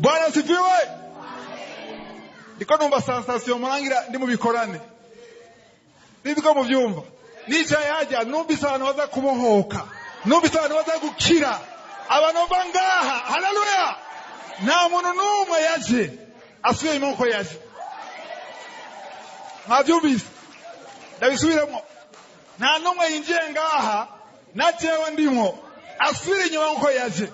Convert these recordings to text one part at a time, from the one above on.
Bwana asifiwe. Ndiko numva sensation murangira ndi mu bikorane, nibwo muvyumva. Nicaye hajya, numvise abantu baza kubohoka, numvise abantu baza gukira, abantu bava ngaha. Haleluya! Nta muntu n'umwe yaje asubiye inyuma uko yaje. Mwavyumvise? Ndabisubiremo: nta n'umwe yinjiye ngaha, na jewe ndimwo, asubira inyuma nkuko yaje.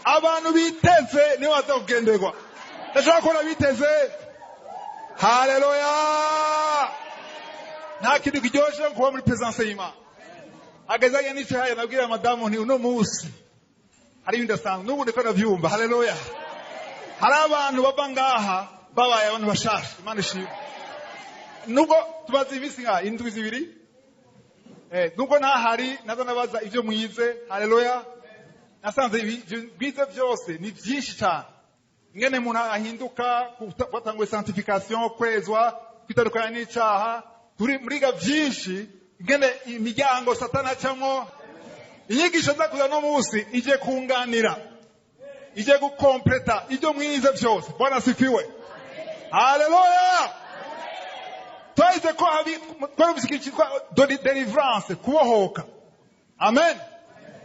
Abantu biteze nibo baza kugenderwa. Ndashobora kubona biteze. Haleluya! Nta kintu kiryoshe nko kuba muri présence y'Imana. Ageze nicaye haya, nabwira madamu nti: "Uno munsi hari ibindi asanzwe." N'ubu ndiko ndavyumva. Haleluya! Hari abantu bava ngaha babaye abantu bashasha. Imana ishimwe. Nubwo tumaze iminsi nka indwi 2, nubwo ntahari, naza nabaza ibyo mwize. Haleluya! Nasanze ibyo mwize byose ni byinshi cyane, ingene umuntu ahinduka, batanguye sanctification, kwezwa, kwitandukanya n'icaha. Turi muriga byinshi, ingene imiryango Satani acamwo. Inyigisho nza kuza no munsi ije kunganira, ije gukompleta ibyo mwize byose. Bwana asifiwe. Haleluya! Twahize ko habi twarumvise ikintu cyitwa délivrance, kubohoka. Amen.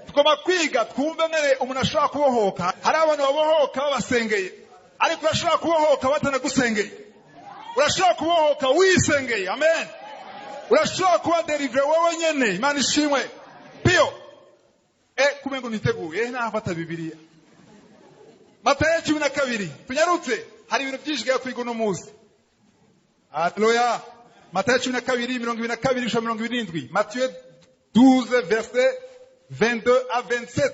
Tugomba kwiga twumve ngene umuntu ashobora kubohoka. Hari abantu babohoka babasengeye, ariko urashobora kubohoka batanagusengeye. Urashobora kubohoka wisengeye. Amen. Urashobora kuba délivré wowe nyene. Imana ishimwe. Piyo kumengo niteguye, nafata Bibiliya, Matayo 12. Tunyarutse, hari ibintu byinshi tugiye kwiga uno munsi. Haleluya! Matayo 12, 22 gushika 27. Matthieu 12, verset 22 à 27.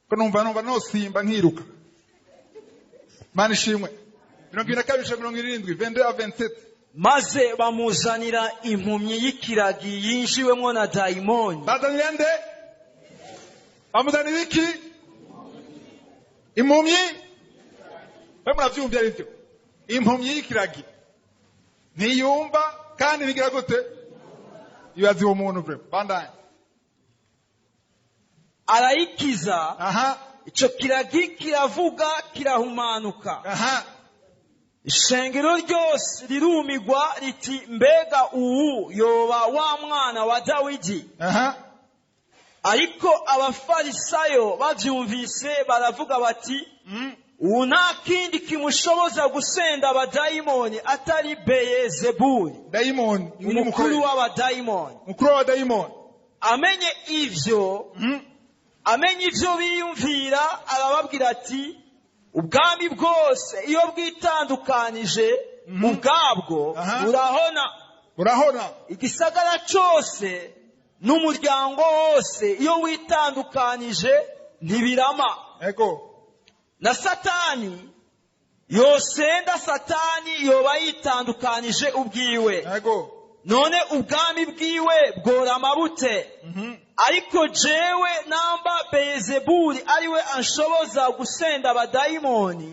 Ko numva nosimba nkiruka. Imana ishimwe. 22 gushika 27, 22 à 27. Maze bamuzanira impumyi y'ikiragi yinjiwemwo na dayimoni. Bazanira nde? Bamuzanira iki? Impumyi. Mwe muravyumvye, ari byo? Impumyi y'ikiragi, ntiyumva kandi ntigira gute? Ibaze uwo muntu vraiment. Bandanye. Arayikiza. Ico kiragi kiravuga, kirahumanuka. Ishengero ryose rirumigwa riti: "Mbega uwu yoba wa mwana wa Dawidi?" Ariko Abafarisayo bavyumvise baravuga bati: "Ubu nta kindi kimushoboza gusenda abadayimoni atari Beyezebuli, dayimoni umukuru w'abadayimoni." Mukuru w'abadayimoni. Amenye ivyo, amenye ivyo biyumvira, arababwira ati: "Ubwami bwose iyo bwitandukanije ubwabwo burahona. Burahona. Igisagara cose n'umuryango wose iyo witandukanije ntibirama. Na Satani yosenda Satani, yoba yitandukanije ubwiwe. None ubwami bwiwe bworama bute? Ariko jewe namba Beyezebuli ariwe anshoboza gusenda abadayimoni,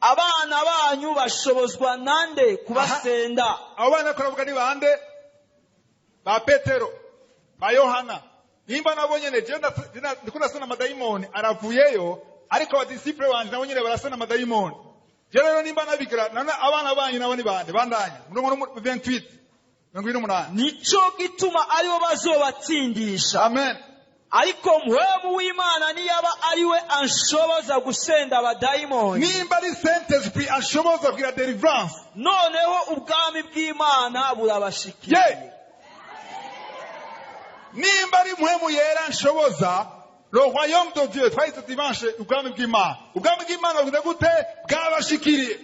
abana banyu bashobozwa nande kubasenda?" Abo bana kuravuga ni bande? Ba Petero, ba Yohana. Nimba nabo nyene jewe ndiko ndasena amadayimoni, aravuyeyo, ariko abadisciples banje nabo nyene barasena amadayimoni. Je rero nimba nabigira, none abana banyu nabo ni bande? Bandanya, murongo 28, 28. Nico gituma aribo bazobatsindisha. Amen. Ariko Mpwemu w'Imana niyaba ariwe anshoboza gusenda abadayimoni, Nimba ari Saint Esprit ashoboza kugira délivrance, noneho ubwami bw'Imana burabashikiye. Nimba ari Mpwemu Yera nshoboza, le royaume de Dieu, twahise dimanche, ubwami bw'Imana, ubwami bw'Imana buvuze gute? Bwabashikiriye.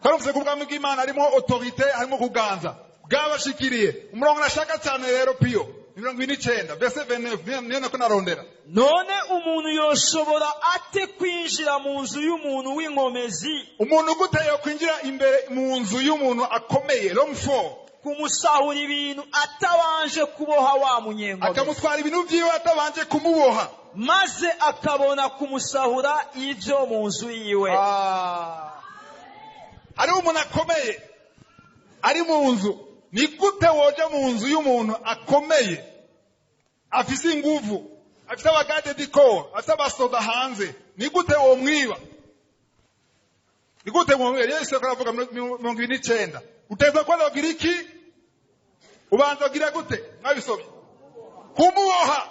Twarumvise ko ubwami bw'Imana harimo autorité, harimo kuganza. Bwabashikiriye. Umurongo nashaka cyane rero, Piyo, ni 29, verset 29. Niyo nako narondera. None umuntu yoshobora ate kwinjira mu nzu y'umuntu w'inkomezi, Umuntu gute yokwinjira imbere mu nzu y'umuntu akomeye, l'homme fort, kumusahura ibintu atabanje kuboha wa munyenkomezi, akamutwara ibintu vyiwe atabanje kumuboha, maze akabona kumusahura ibyo mu nzu yiwe? Ah. Hariho umuntu akomeye ari mu nzu. Ni gute woja mu nzu y'umuntu akomeye, afise inguvu, afise ubushobozi, Afite aba gardes du corps, afite abasoda hanze. Ni gute womwiba? Ni gute womwiba? Yesu aravuga 29, uteza kwanza kugira iki? Ubanza kugira gute? Mwabisomye. Kumuboha.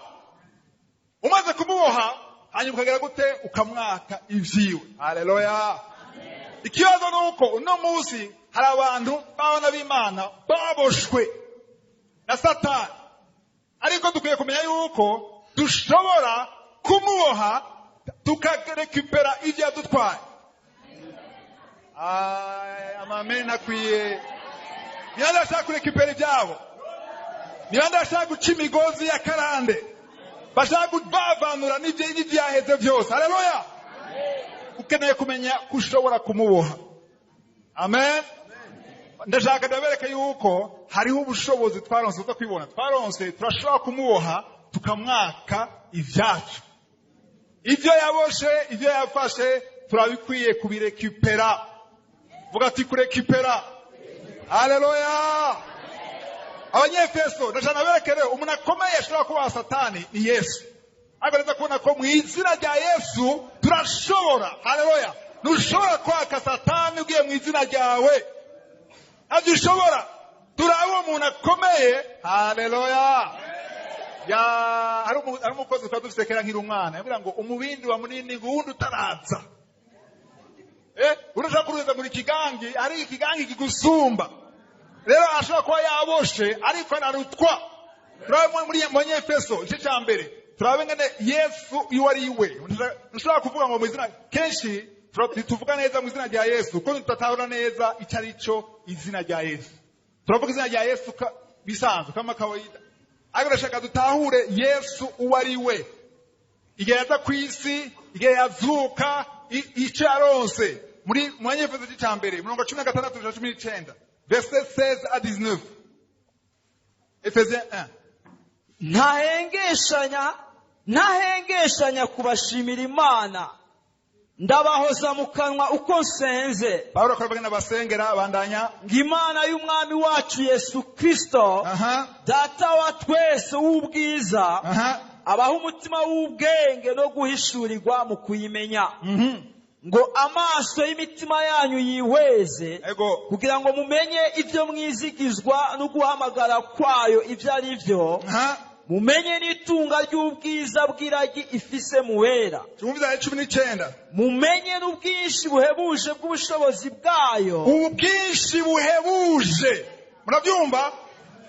Umaze kumuboha, hanyuma ukagera gute? Ukamwaka ivyiwe. Haleluya! Ikibazo ni uko uno munsi hari abantu b'abana b'Imana baboshwe na Satani, ariko dukwiye kumenya yuko dushobora kumuboha, tukarekipera ibyo yadutwaye. Amameni akwiye. Ni bande bashaka kurekipera ibyabo? Ni bande bashaka guca imigozi ya karande, bashaka kubavanura n'ibyaheze byose? Haleluya! Ukeneye kumenya ko ushobora kumuboha. Amen. Ndashaka ndabereka yuko hariho ubushobozi twaronse, tuza kwibona twaronse. Turashobora kumuboha, tukamwaka ibyacu, ibyo yaboshe, ibyo yafashe, turabikwiye kubirekipera. Vuga ati kurekipera. Haleluya! Abanyefeso, ndashaka nabereke rero umuntu akomeye ashobora kubaha Satani ni Yesu. Ariko neza kubona ko mu izina rya Yesu turashobora. Haleluya! Ntushobora kwaka Satani ugiye mu izina ryawe, ntabyo ushobora. Turabe uwo muntu akomeye. Haleluya! Ya, hari umukozi twari dufite kera nkiri umwana, yambwira ngo umubindi wa munini ngo uwundi utaraza. Urashobora kuruza muri kigangi, ari ikigangi kigusumba. Rero ashobora kuba yaboshe, ariko ararutwa. Turabe muri Banyefeso igice cya mbere, turabe ngene Yesu iyo ari we. Ntushobora kuvuga ngo mu izina, kenshi ntituvuga neza mu izina rya Yesu kuko tutatahura neza icyo ari cyo izina rya Yesu. Turavuga izina rya Yesu bisanzwe kama kawaida, ariko ndashaka dutahure Yesu uwo ari we, igihe yaza ku isi, igihe yazuka, icyo yaronse. Muri mu Banyefeso igice cya mbere, murongo 16 kugeza 19, verset 16 à 19, Ephésiens 1. Ntahengeshanya kubashimira Imana, ndabahoza mu kanwa uko nsenze. Pawulo akora n'abasengera, bandanya. Ngo Imana y'Umwami wacu Yesu Kristo, Data wa twese w'ubwiza, abaha umutima w'ubwenge no guhishurirwa mu kuyimenya, ngo amaso y'imitima yanyu yihweze, kugira ngo mumenye ibyo mwizigizwa no guhamagara kwayo ibyo ari byo, mumenye n'itunga ry'ubwiza bw'iragi ifise mu wera. Twumviza 19. Mumenye n'ubwinshi buhebuje bw'ubushobozi bwayo. Ubwinshi buhebuje, murabyumva?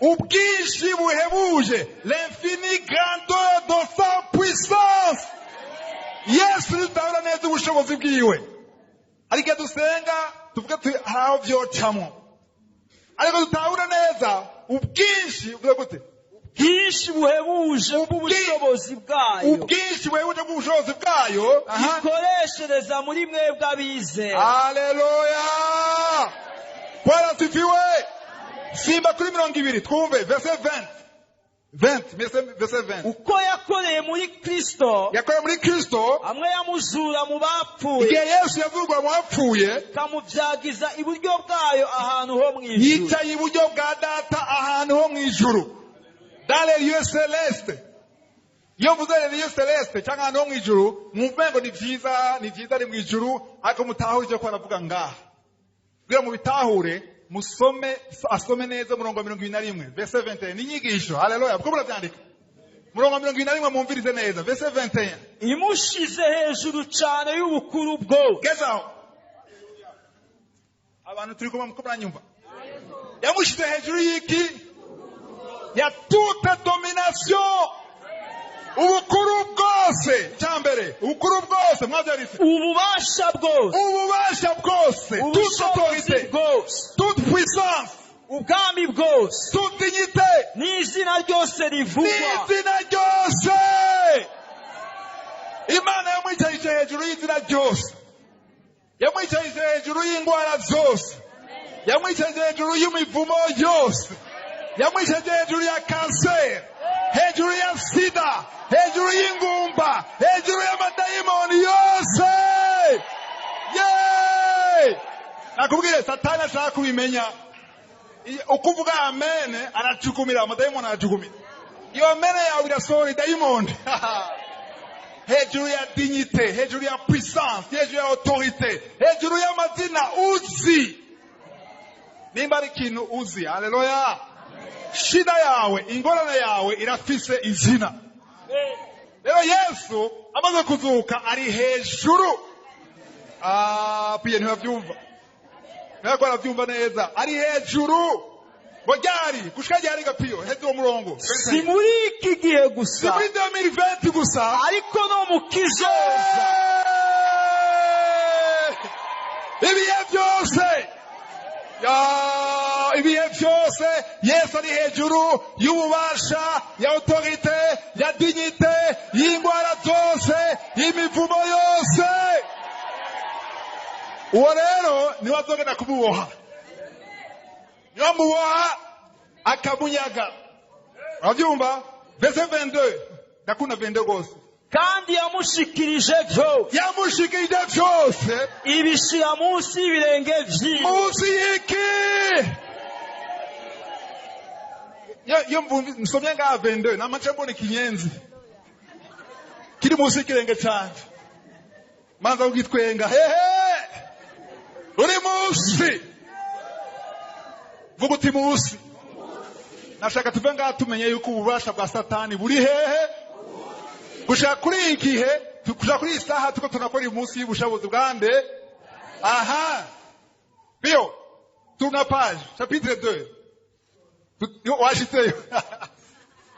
Ubwinshi buhebuje, l'infini grandeur de sa puissance. Yesu ntitahura neza ubushobozi bwiwe. Ariko iyo dusenga tuvuge tuti hari aho vyocamwo, ariko dutahura neza ubwinshi, uvuze gute? Bwinshi buhebuje bw'ubushobozi bwayo. Ubwinshi buhebuje bw'ubushobozi bwayo. Ikoreshereza muri mwebwe abizera. Haleluya! Bwana asifiwe. Simba kuri 20 twumve, verset 20, 20, verset 20. Uko yakoreye muri Kristo, Yakoreye muri Kristo, hamwe yamuzura mu bapfuye, igihe Yesu yazurwa mu bapfuye, ikamubyagiza iburyo bwayo ahantu ho mu ijuru. Yicaye iburyo bwa Data ahantu ho mu ijuru, dans les lieux célestes. Iyo mvuze les lieux célestes cyangwa ahantu ho mu ijuru, mwumve ngo ni byiza, ni byiza, ari mu ijuru, ariko mutahure icyo ko baravuga ngaha. Kugira mu bitahure, musome, asome neza umurongo wa 21, verset 21. Ni inyigisho. Haleluya! Kuko murabyandika, murongo wa 21, mwumvirize neza, verset 21. Imushize hejuru cyane y'ubukuru bwose. Gezaho. Abantu turi kumwe, muko muranyumva? Yamushyize hejuru y'iki? Ya toute domination, ubukuru bwose. Icya mbere, ubukuru bwose, mwabyanditse? Ububasha bwose. Ububasha bwose, toute Ubushobozi autorité, bwose. toute puissance, Ubwami bwose. toute dignité, N'izina ryose rivugwa. N'izina ryose. Imana yamwicarije hejuru y'izina ryose, yamwicarije hejuru y'indwara zose, yamwicarije hejuru y'imivumo yose, yamwicarije hejuru ya kanseri, hejuru ya sida, hejuru y'ingumba, hejuru y'amadayimoni yose. Yeee! Nakubwire, Satani ashaka kubimenya. Uko uvuga amen, aracukumira amadayimoni, aracukumira. Iyo amen yawe irasohora idayimoni. Hejuru ya dignité, hejuru ya puissance, hejuru ya autorité, hejuru y'amazina uzi. Nimba ari ikintu uzi, haleluya, shida yawe, ingorane yawe irafise izina. Rero Yesu amaze kuzuka ari hejuru. Ah, piye ntibavyumva, ntibako baravyumva neza. Ari hejuru ngo ryari? Gushika ryari gapiyo? Heza uwo murongo. Si muri iki gihe Si gusa, muri 2020 gusa, ariko no mu kizoza. Ibihe byose. Ya, ibihe byose Yesu ari hejuru y'ububasha, ya autorité, ya dignité, y'indwara zose, y'imivumo yose. Uwo rero niwe azogenda kumuboha, niwe amuboha akamunyaga. Urabyumva? Verset 22, ndakunda 22 rwose. Kandi yamushikirije byose, Yamushikirije byose, ibishira munsi y'ibirenge vyiwe. Munsi y'iki? Iyo nsomye ngaha 22, namace mbona ikinyenzi kiri munsi y'ikirenge canje, manza kugitwenga. Hehe, uri munsi. Vuga uti munsi. Nashaka tuve ngaha tumenye yuko ububasha bwa Satani buri hehe. Gushaka kuri iki gihe, gushaka kuri iyi saha tuko tunakora uyu munsi y'ubushobozi bwande. Aha bio tourne page, chapitre 2. Yo, washitseyo,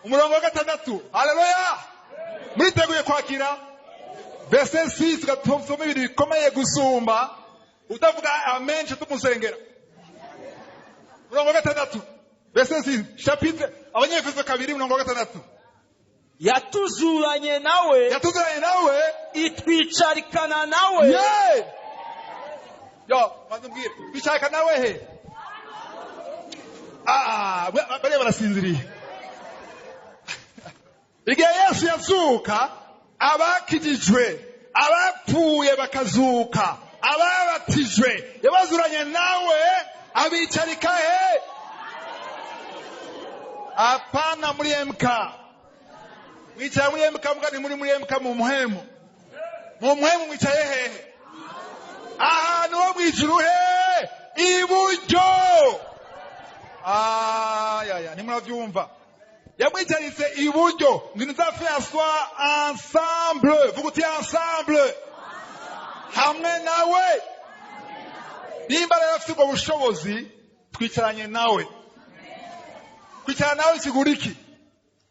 umurongo wa gatandatu. Haleluya! Muriteguye kwakira verset 6? Tusome ibintu bikomeye gusumba utavuga amen. Tumusengera. Umurongo wa gatandatu, verset 6, chapitre Abanyefeso 2, umurongo wa gatandatu. Yatuzuranye nawe, Yatuzuranye nawe, itwicarikana nawe. Ye yo, maze mbwire, bishaka nawe he? Ah, bariya barasinziriye. Igihe Yesu yazuka, abakijijwe, abapfuye bakazuka, ababatijwe, yabazuranye nawe, abicarika he? Apana muri MK. Mwicaye muri MK, mbwa ni muri MK. Mu muhemu, mu muhemu mwicaye hehe? Ahantu ho mwijuru he? Iburyo. Ayaya, ntimuravyumva? Yamwicaritse iburyo ngo nous a fait asseoir ensemble. Vuga uti ensemble, hamwe nawe. Nimba rero afite ubwo bushobozi, twicaranye nawe. Kwicarana nawe bisigura iki?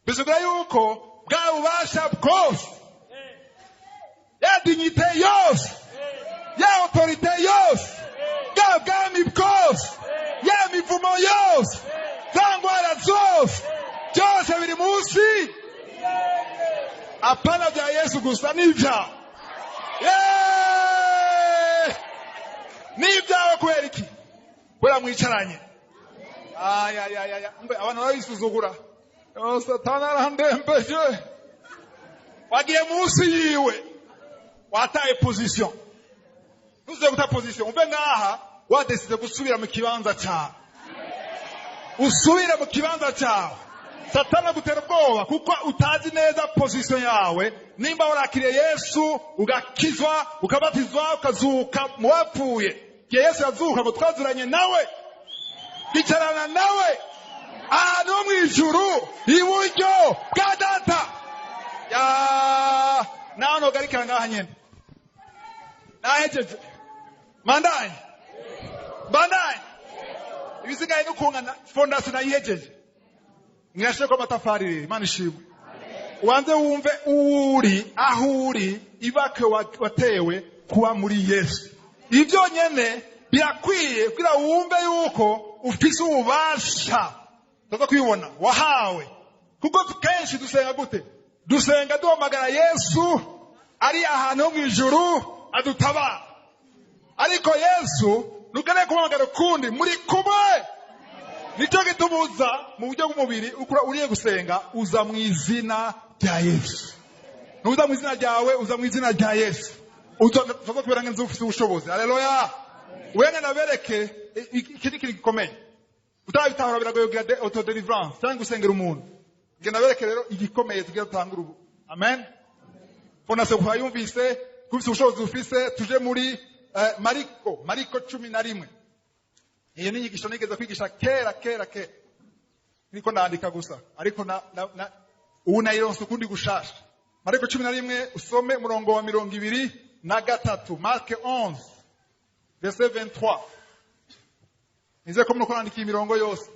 Bisigura yuko bwa bubasha bwose, ya dignité yose, ya autorité yose, bwa bwami bwose, ya mivumo yose, za ngwara zose, byose biri munsi. Apana bya Yesu gusa, n'ibyawe. Yeee! N'ibyawe. Kubera iki? Kubera mwicaranye. Ayayayaya, mbe abantu barabisuzugura. Oh, Satani arandembeje. Wagiye munsi yiwe, wataye position. Ntuze guta position. Umve ngaha, wadécidé gusubira mu kibanza cyawe, usubire mu kibanza cyawe. Satani agutera ubwoba kuko utazi neza position yawe. Nimba warakiriye Yesu, ugakizwa, ukabatizwa, ukazuka mu bapfuye, igihe Yesu yazuka ngo twazuranye nawe, twicarana nawe ahantu ho mu ijuru iburyo bwa Data. Ya, nawe ntugarikira ngaha nyene. Nahejeje, mandanye, bandanye. Ibisigaye nukungana fondation nayihejeje, mwirashire ko amatafari. Rero Imana ishimwe. Ubanze wumve uri aho uri, ibake watewe kuba muri Yesu. Ibyo nyene birakwiye kugira wumve yuko ufise ububasha tuza kwibona wahawe. Kuko kenshi dusenga gute? Dusenga duhamagara Yesu ari ahantu ho mu ijuru adutabara, ariko Yesu ntukeneye kumuhamagara ukundi, muri kumwe. Nicyo gituma uza mu buryo bw'umubiri, ukura uriye gusenga, uza mu izina rya Yesu. Ntuza mu izina ryawe, uza mu izina rya Yesu. Uza kubera nk'inzu ufite ubushobozi. Haleluya! Wenda nabereke iki ni ikintu gikomeye. Utarabitahura biragoye kugira autodélivrance cyangwa gusengera umuntu. Ngenda nabereke rero igikomeye tugira dutangure ubu. Amen. Fondation twayumvise, twumvise ubushobozi ufise. Tuje muri Mariko 11. Iyo ni inyigisho nigeze kwigisha kera kera kera, niko ndandika gusa, ariko na ubu nayironse ukundi gushasha. Mariko 11, usome umurongo wa 23. Marc 11 verset 23. Nizeye ko muriko nandika imirongo yose.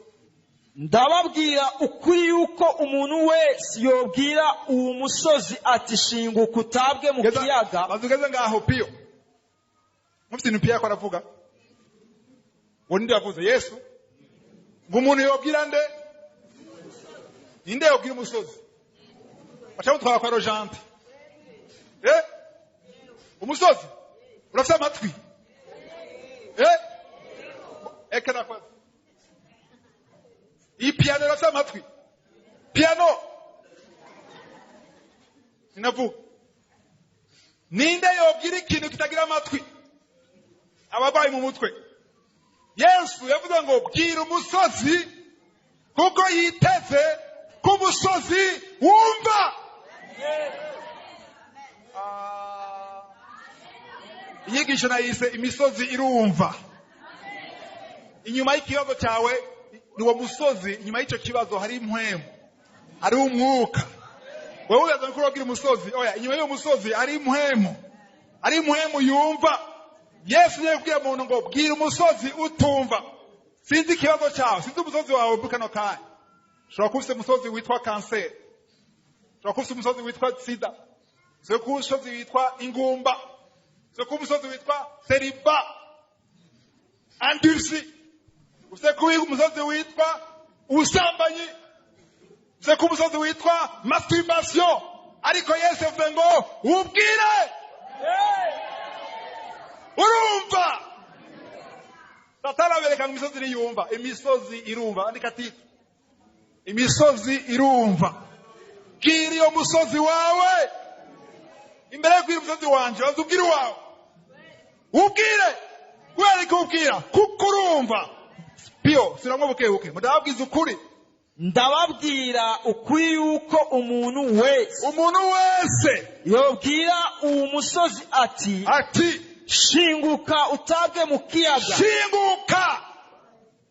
Ndababwira ukuri yuko umuntu wese yobwira uwo musozi ati: "Shinguka utabwe mu kiyaga." Bazugeze ngaho. Piyo, mufite ibintu Piyo ko aravuga ngo ninde yavuze? Yesu. Ngo umuntu yobwira nde? Ninde yobwira umusozi? Baca mutwara kwa Rojante. Umusozi urafite amatwi? Eke nakwaza iyi piano irafite amatwi? Piano sinavuga. Ninde yobwira ikintu kitagira amatwi? Abarwayi mu mutwe. Yesu yavuze ngo bwira umusozi, kuko yiteze ko umusozi wumva. Ah. Inyigisho nayise "Imisozi irumva". Inyuma y'ikibazo cyawe ni uwo musozi, inyuma y'icyo kibazo hari impwemu, hari umwuka. Wowe uzaza ko urabwira umusozi? Oya, inyuma y'uwo musozi hari impwemu, hari impwemu yumva. Yesu niwe kubwira umuntu ngo bwira umusozi utumva. Sinzi ikibazo cyawe, sinzi umusozi wawe muri kano kanya. Ushobora kuba ufite umusozi witwa kanseri, ushobora kuba ufite umusozi witwa sida, ushobora kuba umusozi witwa ingumba, ushobora kuba umusozi witwa célibat endurci, ufite kuba umusozi witwa ubusambanyi, ufite kuba umusozi witwa masturbation. Ariko Yesu yavuze ngo ubwire, urumva. Satani abereka ngo imisozi niyumva. Imisozi irumva. Andika ati: "Imisozi irumva." Bwira iyo musozi wawe. Imbere yo kubwira umusozi wanje, baza ubwire uwawe. Ubwire kubera ko ubwira kuko urumva. Piyo, subiramwo buke buke. Mudababwiza ukuri. Ndababwira ukuri yuko umuntu wese umuntu wese yobwira uwo musozi ati: ati: "Shinguka utabwe mu kiyaga." Shinguka,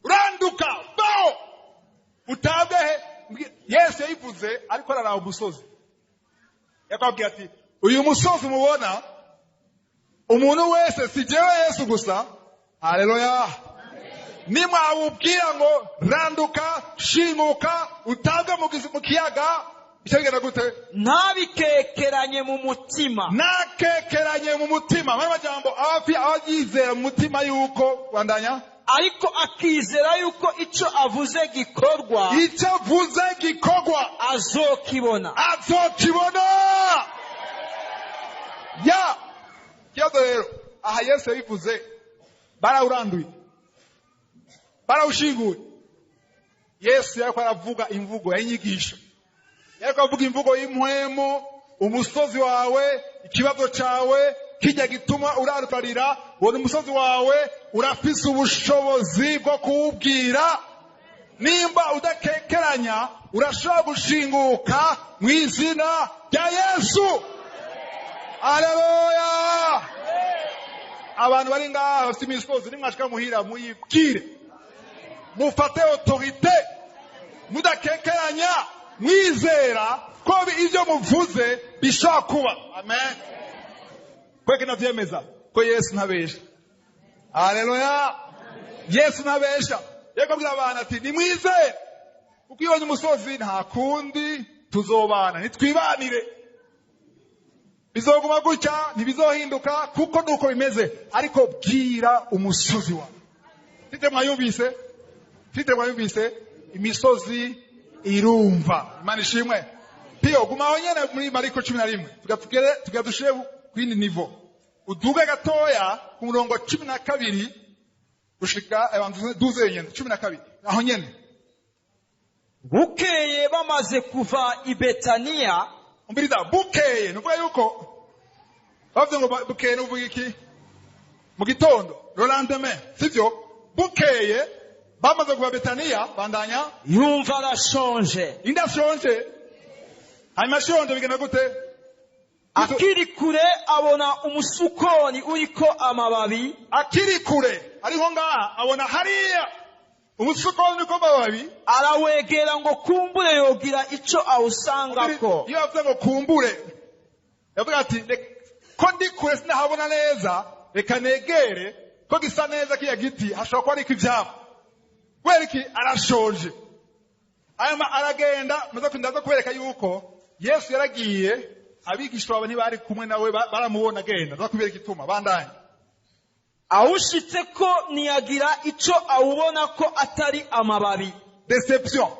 uranduka, baho utabwe he? Yesu yayivuze ariko araraba umusozi. Yakababwira ati: "Uyu musozi mubona, umuntu wese, si jewe Yesu gusa, haleluya, nimwawubwira ngo randuka, shinguka, utabwe mu kiyaga," bica bigenda gute? Ntabikekeranye mu mutima. Nakekeranye mu mutima. Muri majambo, abafi abayizera mu mutima yuko bandanya. Ariko akizera yuko icyo avuze gikorwa, icyo avuze gikorwa, azokibona. Azokibona. Ya kibazo rero aha, Yesu yabivuze barawuranduye, barawushinguye. Yesu yariko aravuga imvugo y'inyigisho, yariko aravuga imvugo y'impwemu. Umusozi wawe, ikibazo cawe kijya gituma urarukarira, uwo ni umusozi wawe, urafise ubushobozi bwo kuwubwira. Nimba udakekeranya, urashobora gushinguka mu izina rya Yesu. Aleluya! Abantu bari ngaha bafite imisozi, nimwashika muhira muyibwire, mufate autorité mudakekeranya, mwizera ko ibyo muvuze bishobora kuba. Amen. Kweke navyemeza ko Yesu ntabesha. Aleluya! Yesu ntabesha. Yego, abwira abantu ati: "Nimwizere." Kuko iyo ubonye umusozi, nta kundi tuzobana, nitwibanire, bizoguma gutya, ntibizohinduka kuko nuko bimeze. Ariko bwira umusozi wawe. Titre mwayumvise? Titre mwayumvise? "Imisozi irumva". Imana ishimwe. Piyo, guma aho nyene muri Mariko 11. Tugatugere tugadushire kwindi niveau, uduge gatoya ku murongo 12 gushika abantu 12 nyene, 12 aho nyene. Bukeye bamaze kuva i Betaniya, Umviriza, bukeye ni ukuvuga yuko bavuze ngo bukeye, ni ukuvuga iki? Mu gitondo, le lendemain, sivyo? Bukeye bamaze kuva Betaniya, bandanya. Yumva arashonje. Indi ashonje. Hanyuma ashonje bigenda gute? Akiri kure abona umusukoni uriko amababi. Akiri kure, ariho ngaha, abona hariya umusukoni uriko amababi. Arawegera ngo kumbure yogira ico awusangako. Iyo yavuze ngo kumbure, yavuga ati: "Ko ndi kure sinahabona neza, reka negere ko gisa neza kiya giti, hashobora kuba ariko ivyamwa." Kubera iki? Arashoje. Hanyuma aragenda. Maze ndaza kubereka yuko Yesu yaragiye, abigishwa bawe ntibari kumwe nawe, baramubona agenda. Ndaza kubereka igituma. Bandanye. Awushitse ko ntiyagira ico awubona ko atari amababi. Déception.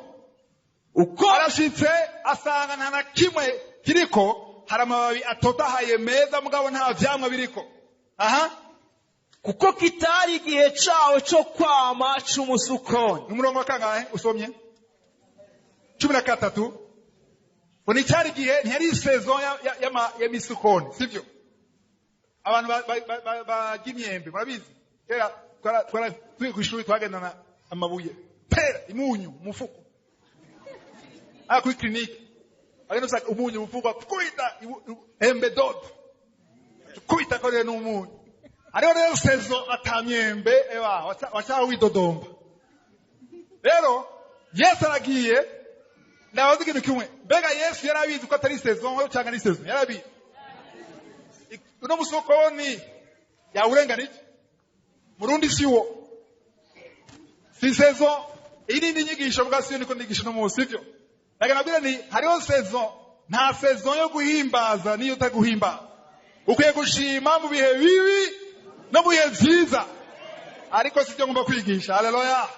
Uko Arashitse asanga nta na kimwe kiriko, hari amababi atotahaye meza, mugabo nta vyamwa biriko. Aha. Kuko kitari igihe cawo co kwama c'umusukoni. Ni umurongo wa kangahe usomye? 13. Ngo nticyari igihe, ntiyari saison y'amisukoni, sibyo? Abantu barya imyembe murabizi, kera turi ku ishuri twagendana amabuye, pera, imunyu umufuko. Aha kuri clinique agenda usanga umunyu umufuko, kubita embe dodo, kubita ko rero n'umunyu. Hariho rero saison ata myembe, eba waca widodomba. Rero Yesu aragiye. Ndabaza ikintu kimwe: mbega Yesu yari abizi ko atari saison cyangwa ari saison? Yari abizi. Uno musokoni yawurenganije, murundi siwo, si saison. Iyi ni indi nyigisho, mbwa siyo niko nigisha uno munsi, sivyo? Ndaga ni hariho saison, nta saison yo guhimbaza niyo utaguhimbaza. Ukwiye gushima mu bihe bibi no mu bihe vyiza, ariko sivyo ngomba kwigisha. Haleluya!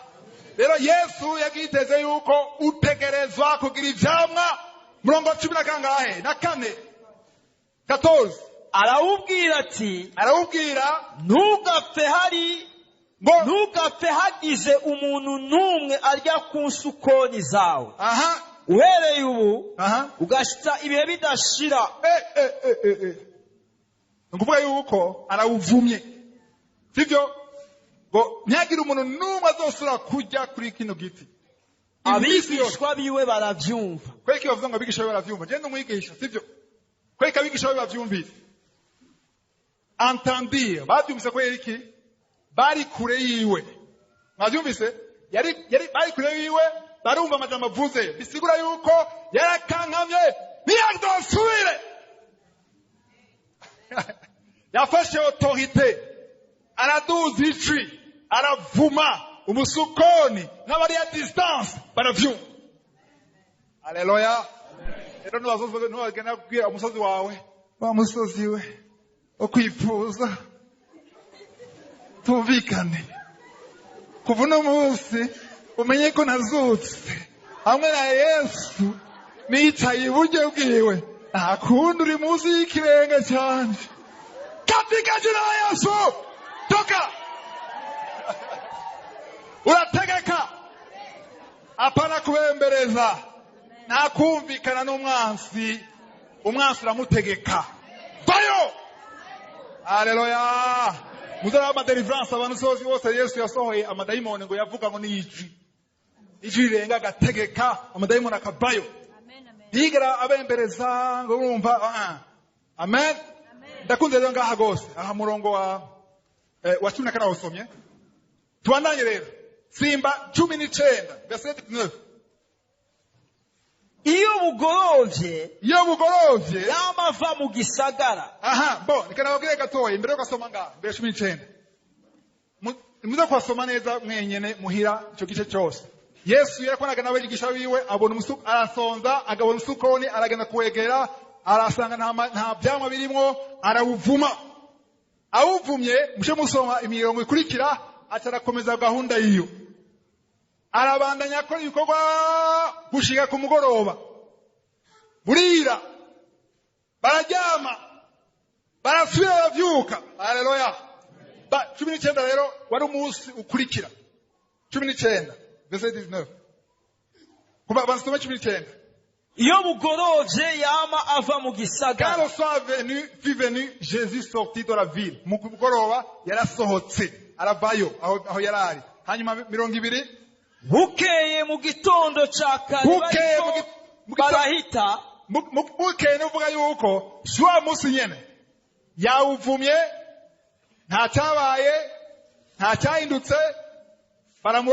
Rero Yesu yagiteze yuko utegerezwa kugira ivyamwa. Murongo wa cumi na kangahe? Na kane, 14. Arawubwira ati: Arawubwira. Ntugapfe hari Ngo ntugapfe hagize umuntu n'umwe arya ku nsukoni zawe uhereye ubu ugashitsa ibihe bidashira. Ni ukuvuga yuko arawuvumye, sibyo? Ngo ntihagire umuntu n'umwe azosubira kurya kuri kino giti iminsi yose. Abigishwa biwe baravyumva. Kwereka bavuga ngo abigisha be baravyumva. Genda umwigisha, sibyo? Kwereka abigisha be bavyumvise, entendirent, bavyumvise. Kubera iki? Bari kure yiwe. Mwavyumvise? Yari bari kure yiwe, barumva amajambo avuze. Bisigura yuko yarakankamye, ntiyazosubire. Yafashe autorité, araduza ijwi, aravuma umusukoni, n'abari à distance baravyumva. Aleluya! Rero ntubagenda kubwira umusozi wawe: "Wa musozi we wo kwifuza, tumvikane. Kuva uno munsi umenye ko nazutse hamwe na Yesu, nicaye iburyo bwiwe. Nta kundi, uri munsi y'ikirenge cyanje. Katika jina la Yesu, toka!" Urategeka, apana kubembereza. Nta kumvikana n'umwansi. Umwansi uramutegeka: "Vayo!" Haleluya! Muzara amadeliverance, abantu sozi bose Yesu yasohoye amadayimoni, ngo yavuga ngo ni ijwi, ijwi rirenga, agategeka amadayimoni akavayo. Ntiyigera abembereza ngo urumva. Ah. Amen. Ndakunze rero ngaha gose, aha murongo wa 14 wasomye. Tubandanye rero, simba 19, verset 9. Iyo bugorovye, Iyo bugorovye, yama ava mu gisagara. Aha, bo reka nababwire gatoya imbere yo gasoma ngaha, mbere ya 19. Muze kuhasoma neza mwenyene muhira icyo gice cyose. Yesu yarakoranaga n'abigisha biwe, abona umusu, arasonza, agabona umusukoni, aragenda kuwegera, arasanga nta byamwa birimwo, arawuvuma. Awuvumye, mushe musoma imirongo ikurikira, aca arakomeza gahunda yiyo, arabandanya akora ibikorwa gushika ku mugoroba. Burira, bararyama, barasubira baravyuka. Haleluya! 19 rero wari umunsi ukurikira. 19, verset 19. Kuba basome 19. Iyo bugorovye yama ava mu Quand gisagara. le soir venu, fut venu, Jésus sortit de la ville. Mu mugoroba yarasohotse, aravayo aho yari ari. Hanyuma 20. Bukeye mu gitondo ca kare, Bukeye bariko mu gito- barahita. Bukeye nuvuga yuko si wa munsi nyene yawuvumye, nta cyabaye, nta cyahindutse,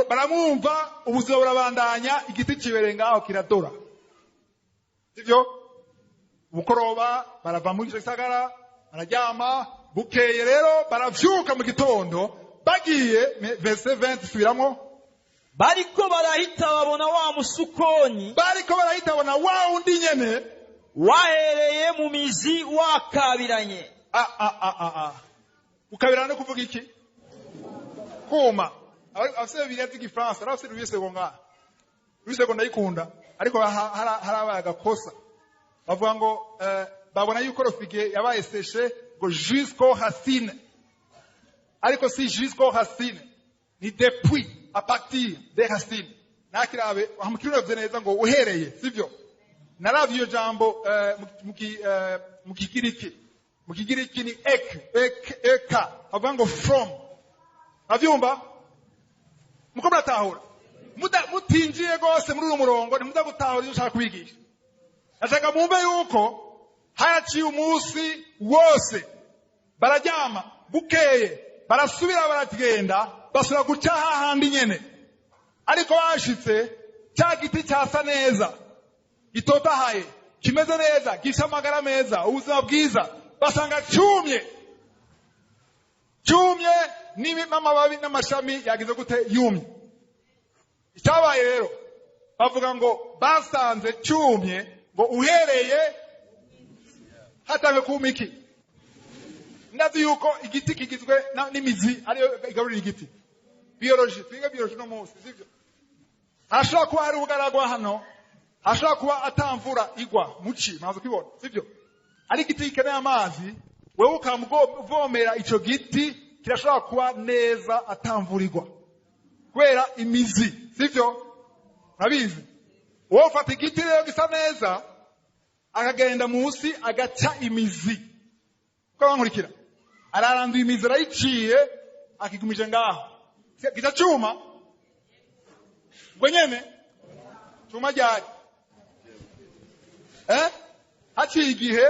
baramwumva, ubuzima burabandanya, igiti kibereye ngaho kiradora, sivyo? Bukoroba barava muri ico gisagara, bararyama. Bukeye rero baravyuka mu gitondo bagiye. Verset 20, subiramwo. Bariko barahita babona wa musukoni. Bariko barahita babona wa wundi nyene. Wahereye mu mizi wakabiranye. Ah, ah, ah, ah, ah. Ukabirana no kuvuga iki? Kuma. Abafise Bibiliya z'igifaransa, arabafise Louis Segond ngaha. Louis Segond ndayikunda, ariko harabaye agakosa. Bavuga ngo babona yuko le figuier yabaye séché ngo jusqu'aux racines, ariko si jusqu'aux racines, ni depuis, à partir des racines. Nakirabe mu Kirundi bavuze neza ngo uhereye, sivyo? Naravye iyo jambo mu Kigiriki. Mu Kigiriki ni ek, ek, eka, bavuga ngo from. Avyumva muko muratahura? Mutinjiye rwose muri uyu murongo, ntimuza gutahura ibyo ushaka kubigisha. Ndashaka mumve yuko haraciye umunsi wose, bararyama, bukeye barasubira baragenda, basubira guca hahandi nyene, ariko bashitse cya giti cyasa neza, gitotahaye, kimeze neza, gifite amagara meza, ubuzima bwiza, basanga cyumye, cyumye n'amababi n'amashami yagize gute? Yumye. Icyabaye rero, bavuga ngo basanze cyumye ngo uhereye hatange kuma iki? Ndazi yuko igiti kigizwe n'imizi, ariyo igaburira igiti. Biologie, twiga biologie no munsi, sivyo? Hashobora kuba hari ubugaragwa hano, hashobora kuba atamvura igwa muci, maze kwibona, sivyo? Ari igiti gikeneye amazi, wewe ukamuvomera ico giti, kirashobora kuba neza atamvura igwa kubera imizi, sivyo? Urabizi, wowe ufata igiti rero gisa neza, akagenda munsi agaca imizi, uko bankurikira, araranduye imizi, arayiciye, akigumije ngaho, gica cuma ubwo nyene. Cuma ryari? Haciye igihe.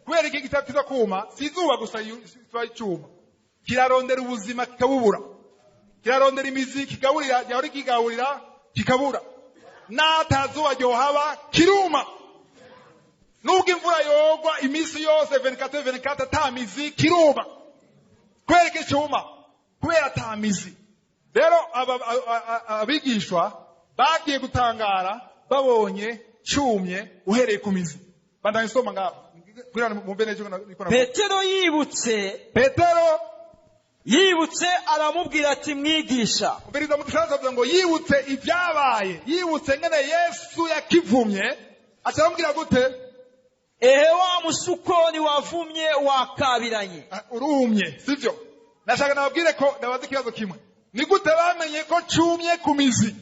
Kubera iki gitabo kiza kuma? Si izuba gusa kiba icuma, kirarondera ubuzima kikabubura, kirarondera imizi kigaburira, yahora kigaburira kikabura. N'atazuba ryohaba kiruma, nubwo imvura yogwa iminsi yose 24 24, ata mizi kiruma. Kubera iki cuma? Kubera ata mizi. Rero abigishwa bagiye gutangara babonye cumye uhereye ku mizi. Bandanye soma ngaho kugira ngo mumve neza icyo niko navuga. Petero yibutse. Petero Yibutse aramubwira ati: "Mwigisha." Umviriza, mu Gifaransa bavuga ngo yibutse ibyabaye, yibutse ngene Yesu yakivumye, aca aramubwira gute? "Ehe, wa musukoni wavumye wakabiranye." Ah, urumye, sivyo? Nashaka nababwire ko ndabaza ikibazo kimwe: ni gute bamenye ko cumye ku mizi?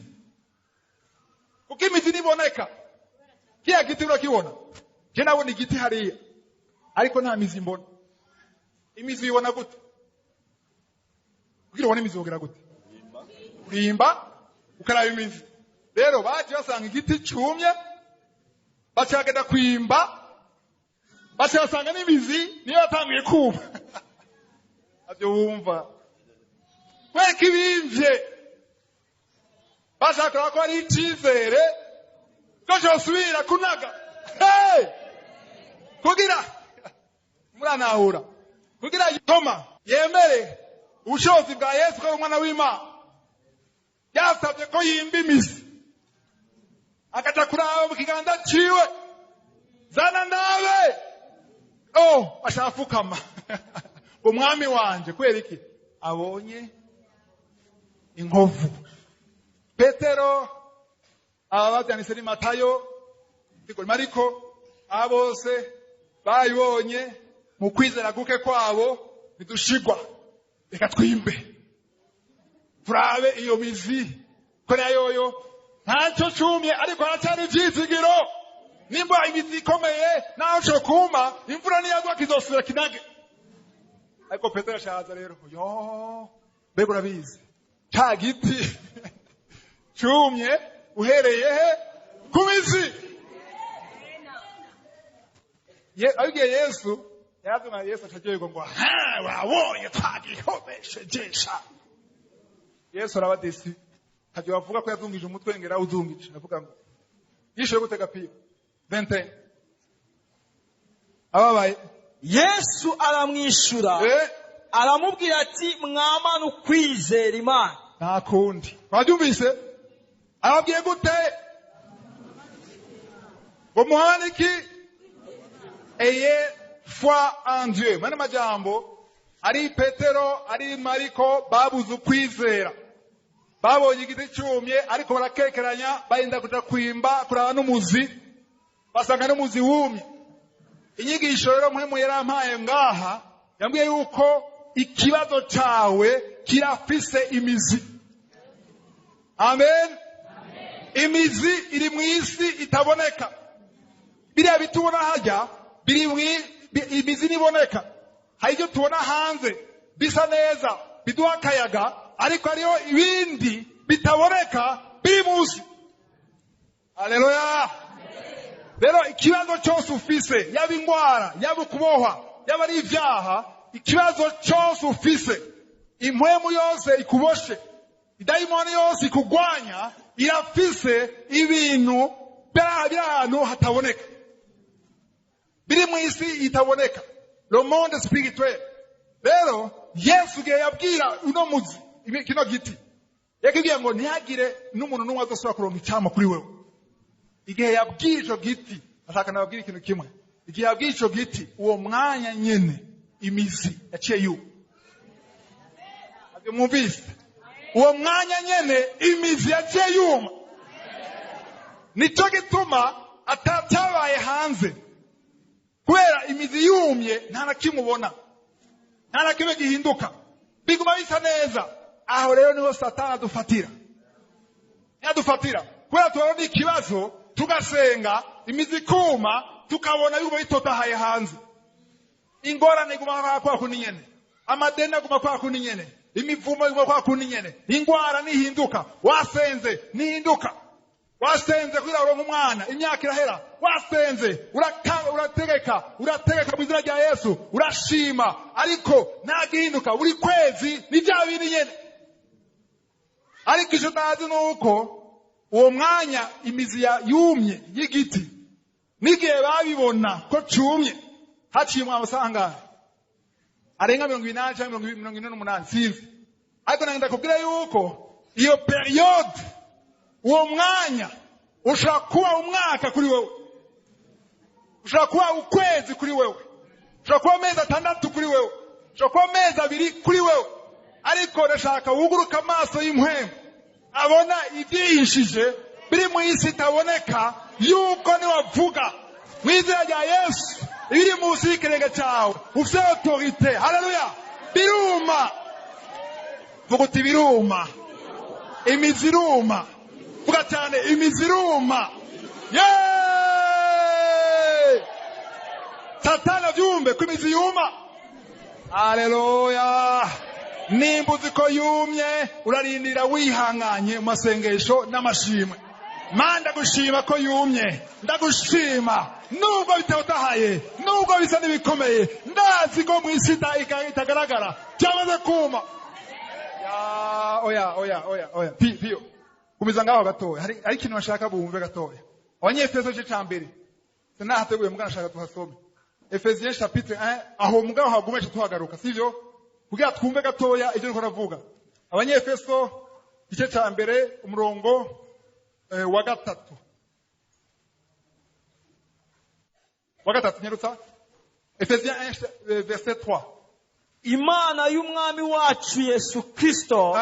Kuko imizi ntiboneka. Kiya giti urakibona? Je nabona igiti hariya, ariko nta mizi mbona. Imizi uyibona gute? Kugira ubone imizi wogira gute? Kurimba, ukaraba imizi. Rero baje basanga igiti cumye, baca bagenda kwimba, baca basanga n'imizi niyo yatanguye kuma. Avyo wumva kubera ko ibimvye bashaka ko ari icizere ko cosubira kunaga. Hey! Kugira muranahura, kugira Toma yemere ubushobozi bwa Yesu ko ari umwana w'Imana, yasabye ko yimba imizi, akaja kuraba mu kiganza ciwe: "Zana ndabe." Oh, ashafukama: "Umwami wanje!" Kubera iki? Abonye inkovu. Petero, aba bavyanditse ni Matayo, Mariko, aba bose bayibonye. Mu kwizera guke kwabo, ntidushigwa, reka twimbe turabe iyo mizi ko nayoyo ntacyo cumye, ariko haracyari ivyizigiro. Nimba imizi ikomeye, naho co kuma, imvura niyagwa kizosubira kinage. Ariko Petero ashaza rero: "Yo, mbega urabizi, ca giti cumye uhereye he? Ku mizi." Abibwiye Yesu, yarazuma Yesu acaryoherwa ngo ha wabonye twagihomeshejesha. Yesu arabadesi ntabyo bavuga ko yazungije umutwe ngera uzungije avuga ngo yishuye gutega piyo 21 ababaye. Yesu aramwishura aramubwira ati mwamana ukwizera Imana. Nta kundi. Wabyumvise? Arababwiye gute? Ngo muhane iki? Ayez foi en Dieu. Mwene majambo ari Petero ari Mariko babuze ukwizera. Babonye igiti cyumye ariko barakekeranya, barinda kuja kwimba kuraba n'umuzi, basanga n'umuzi wumye. Inyigisho rero Mpwemu yarampaye ngaha yambwiye yuko ikibazo cawe kirafise imizi. Amen. Imizi iri mu isi itaboneka. Biriya biti ubona hajya biri imizi niboneka. Hari ibyo tubona hanze bisa neza biduha akayaga, ariko hariho ibindi bitaboneka biri munsi. Haleluya. Rero ikibazo cyose ufise, yaba ingwara, yaba ukubohwa, yaba ari ibyaha, ikibazo cyose ufise, impwemu yose ikuboshe, idayimoni yose ikugwanya, irafise ibintu biri ahantu hataboneka, biri mu isi itaboneka, le monde spirituel. Rero Yesu igihe yabwira uno muzi kino giti, yakibwiye ngo ntihagire n'umuntu n'umwe azosubira kuronka icyamwa kuri wewe. Igihe yabwiye ico giti, ashaka nababwira ikintu kimwe. Igihe yabwiye ico giti, uwo mwanya nyene imizi yaciye yuma. Abyo mwumvise? Uwo mwanya nyene imizi yaciye yuma. Nico gituma atacyabaye hanze, kubera imizi yumye nta na kimwe ubona, nta na kimwe gihinduka, biguma bisa neza. Aho rero niho Satani adufatira, yadufatira kubera tubona ikibazo tugasenga imizi ikuma, tukabona biguma bitotahaye hanze. Ingorane iguma kwa kundi nyene, amadeni aguma kwa kundi nyene, imivumo iguma kwa kundi nyene, ingwara nihinduka, wasenze nihinduka, wasenze kugira uronke umwana imyaka irahera, wasenze urategeka urategeka mu izina rya Yesu, urashima, ariko ntagihinduka. Buri kwezi ni bya bindi nyene. Ariko icyo utazi ni uko uwo mwanya imizi yumye y'igiti, n'igihe babibona ko cumye, haciye amasaha angahe? Arenga 80 cyangwa 48, sinzi. Ariko nagenda kubwira yuko iyo periode, uwo mwanya ushobora kuba umwaka kuri wewe, ushobora kuba ukwezi kuri wewe, ushobora kuba amezi 6 kuri wewe, ushobora kuba amezi 2 kuri wewe. Ariko ndashaka wuguruka amaso y'impwemu abona ibyihishije biri mu isi itaboneka, yuko niwavuga mu izina rya Yesu ibiri munsi y'ikirenge cyawe ufite autorite. Haleluya. Biruma. Vuga uti biruma. Imizi iruma. Vuga cyane, imizi iruma. Yeee! Satani abyumve ko imizi yuma. Haleluya. Nimba uzi ko yumye, urarindira wihanganye mu masengesho n'amashimwe. Mana, ndagushima ko yumye, ndagushima nubwo bitotahaye, nubwo bisa n'ibikomeye, ndazi ko mu isi itagaragara byamaze kuma. Ya, oya oya oya oya, piyo gumiza ngaho gatoya. Hari ikintu bashaka bumve gatoya. Abanyefeso igice ca mbere sinahateguye, mugana nashaka tuhasome. Efesiens chapitre 1, aho mugabo hagumeje tuhagaruka, sivyo? Kugira twumve gatoya ibyo niko navuga. Abanyefeso igice ca mbere umurongo wa 3. Wa 3 nyarutsa. Efesiens 1 verset 3. Imana y'umwami wacu Yesu Kristo,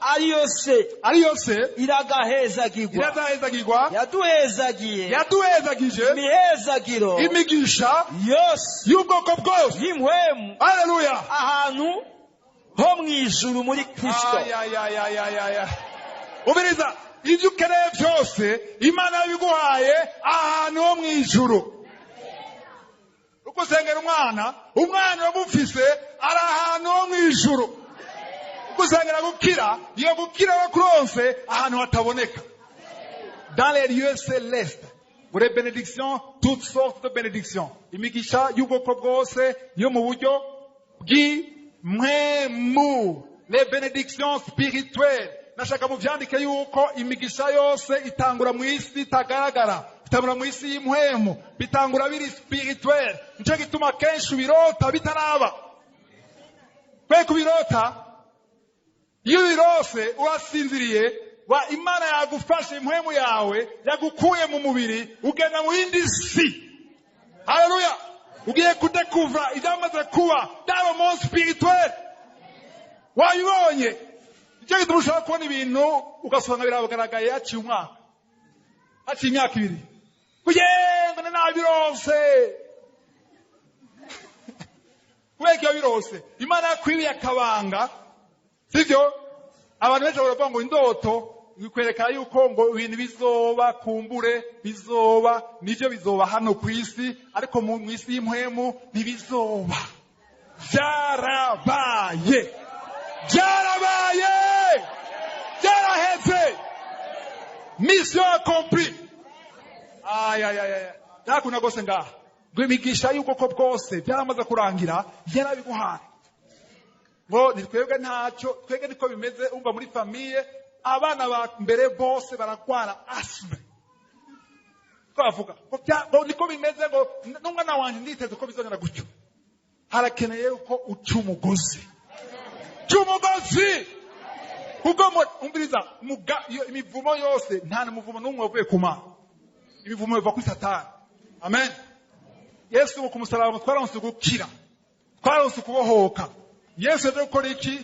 ariyo se, ariyo se iragahezagirwa, iragahezagirwa, yaduhezagiye, yaduhezagije imihezagiro, imigisha yose y'ubwoko bwose y'impwemu. Haleluya. Ahantu ho mu ijuru muri Kristo. Ubiriza ibyo ukeneye byose Imana yabiguhaye ahantu ho mu ijuru. Uko usengera umwana, umwana wamufise ari ahantu ho mu ijuru. Uko usengera gukira, iyo gukira wakuronse ahantu hataboneka, dans les lieux célestes. Ngo les bénédictions, toutes sortes de bénédictions, imigisha y'ubwoko bwose yo mu buryo bw'impwemu, les bénédictions spirituelles. Nashaka muvyandike yuko imigisha yose itangura mu isi itagaragara, bitangura mu isi y'impwemu, bitangura biri spirituel. Nico gituma kenshi ubirota bitaraba. Kwe kubirota, iyo ubirose urasinziriye, wa Imana yagufashe, impwemu yawe yagukuye mu mubiri, ugenda mu yindi si. Haleluya! Ugiye kudekuvra ibyamaze kuba dans le monde spirituel. Wabibonye. Nicyo gituma ushobora kubona ibintu ugasanga biragaragaye haciye umwaka, haciye imyaka 2, kuyengo nabirose. Kubera iyo birose Imana yakwibiye akabanga, sivyo? Abantu benshi baravuga ngo indoto bikwereka yuko ngo ibintu bizoba, kumbure bizoba, nivyo bizoba hano ku isi, ariko mu isi y'impwemu ntibizoba. Byarabaye, byarabaye, byaraheze, mission accomplie. Ay, ay, ay, ay, ndakunda rwose ngaha ngo imigisha y'ubwoko bwose byaramaze kurangira, yarabiguhaye. Ngo ni twebwe ntacyo, twebwe niko bimeze. Umva, muri famille abana ba mbere bose baragwara asthme. Twavuga ngo niko bimeze, ngo n'umwana wanjye nditeze ko bizongera gutyo. Harakeneye ko uca umugozi, uca umugozi, kuko umviriza, imivumo yose, nta muvumo n'umwe wavuye ku Mana, imivumo iva kuri Satani. Amen. Yesu ku musaraba twaronse gukira, twaronse kubohoka. Yesu yaje gukora iki?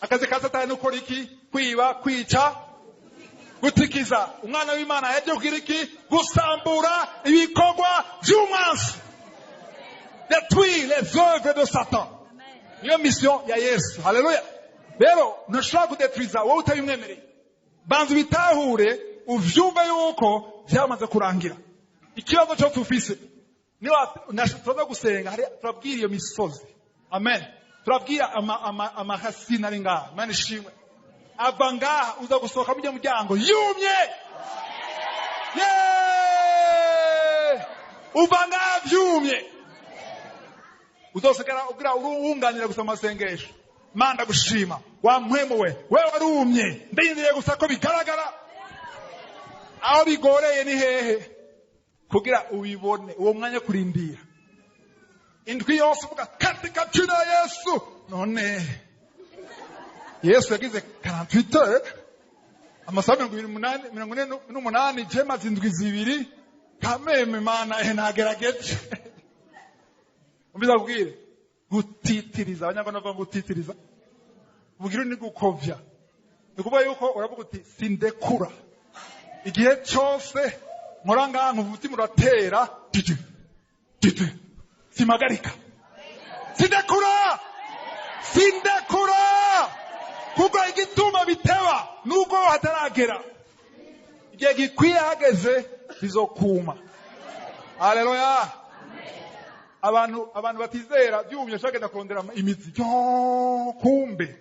Akazi ka Satani ni gukora iki? Kwiba, kwica, gutikiza. Umwana w'Imana yaje kugira iki? Gusambura ibikorwa by'umwansi, détruire les œuvres de Satan. Niyo mission ya Yesu. Haleluya! Rero ntushobora kudeturiza wowe utabimwemereye. Banza ubitahure, uvyumve yuko byamaze kurangira. Ikibazo cyose ufise, niba turaza gusenga, turabwira iyo misozi. Amen. Turabwira amahasina ari ngaha. Imana ishimwe. Ava ngaha, uza gusohoka mujya muryango yumye. Yeee! Uva ngaha byumye, uzosigara ugira urunganira gusa amasengesho. Mana, gushima wa mpwemu we, we warumye, ndindiriye gusa ko bigaragara. Aho bigoreye ni hehe kugira ubibone? Uwo mwanya kurindira indwi yose uvuga katika jina Yesu. None Yesu yagize 48 heures, amasaha 28, 48, je maze indwi 2 kameme. Mana, nagerageje. Umbiza kubwire gutitiriza. Abanyarwanda bavuga gutitiriza, ubwire ni gukovya. Ni kuvuga yuko uravuga uti sindekura igihe cyose nkora ngaha, nkumva umutima uratera titi titi, simagarika, sindekura, sindekura. Kuko igituma biteba nuko hataragera igihe gikwiye. Hageze bizokuma. Haleluya! Abantu batizera byumye bashaka kurondera imizi yo kumbe.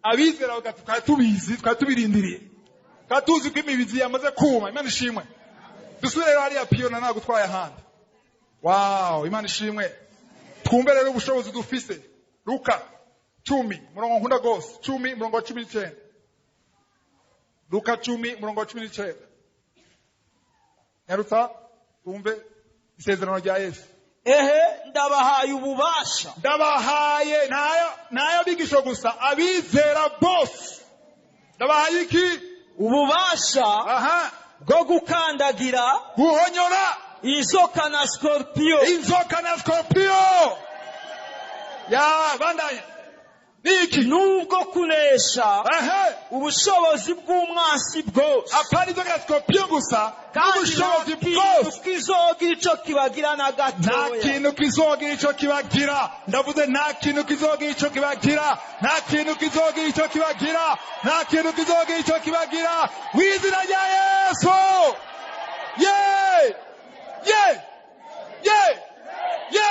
Abizera bagati twari tubizi, twari tubirindiriye, twari tuzi ko imizi yamaze kuma. Imana ishimwe. Dusubire rero hariya piyona, ntabwo utwaye ahandi. Wow, Imana ishimwe. Twumve rero ubushobozi dufise. Luka 10, murongo nkunda gose, 10 murongo wa 19. Luka 10 murongo wa 19. Nyarutsa twumve isezerano rya Yesu. Ehe, ndabahaye ububasha. Ndabahaye, ntayo bigisho gusa, abizera bose. Ndabahaye iki? Ububasha bwo gukandagira, guhonyora, inzoka na scorpion. Inzoka na scorpion. Ya bandanya niki? Nubwo kunesha ubushobozi bw'umwansi bwose. Apana inzoka na scorpion gusa, kandi n'ubushobozi nta kintu bwose. Kizogira ico kibagira na Nta gatoya. kintu kizogira ico kibagira. Ndavuze, nta kintu kizogira ico kibagira, nta kintu kizogira ico kibagira, nta kintu kizogira ico kibagira mu izina rya Yesu. Ye ye ye ye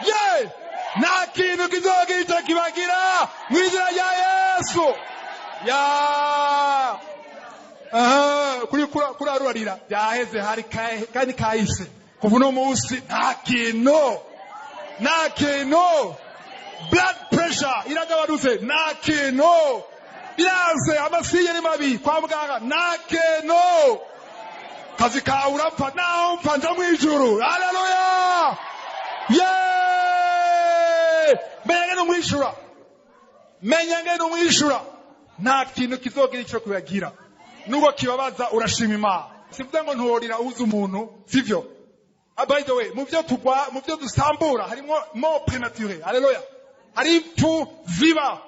ye! Nta kintu kizogira ico kibagira mu izina rya Yesu. Ya Aha, kuri kurarurarira byaheze, hari kandi kahise. Kuva uno munsi nta kintu, nta kintu. Blood pressure iragabanutse, nta kintu. Biraze, amasiye ni mabi kwa muganga, nta kintu. Kazi kawe urapfa, naho mpfa nja mw'ijuru. Haleluya! Yeee! Menya ngene umwishura, menya ngene umwishura. Nta kintu kizogira ico kuyagira, nubwo kibabaza urashima Imana. Sivuze ngo ntorira uzi umuntu, sivyo. By the way, mu byo tugwa, mu byo dusambura harimo mort prématurée. Haleluya! Hari impfu ziba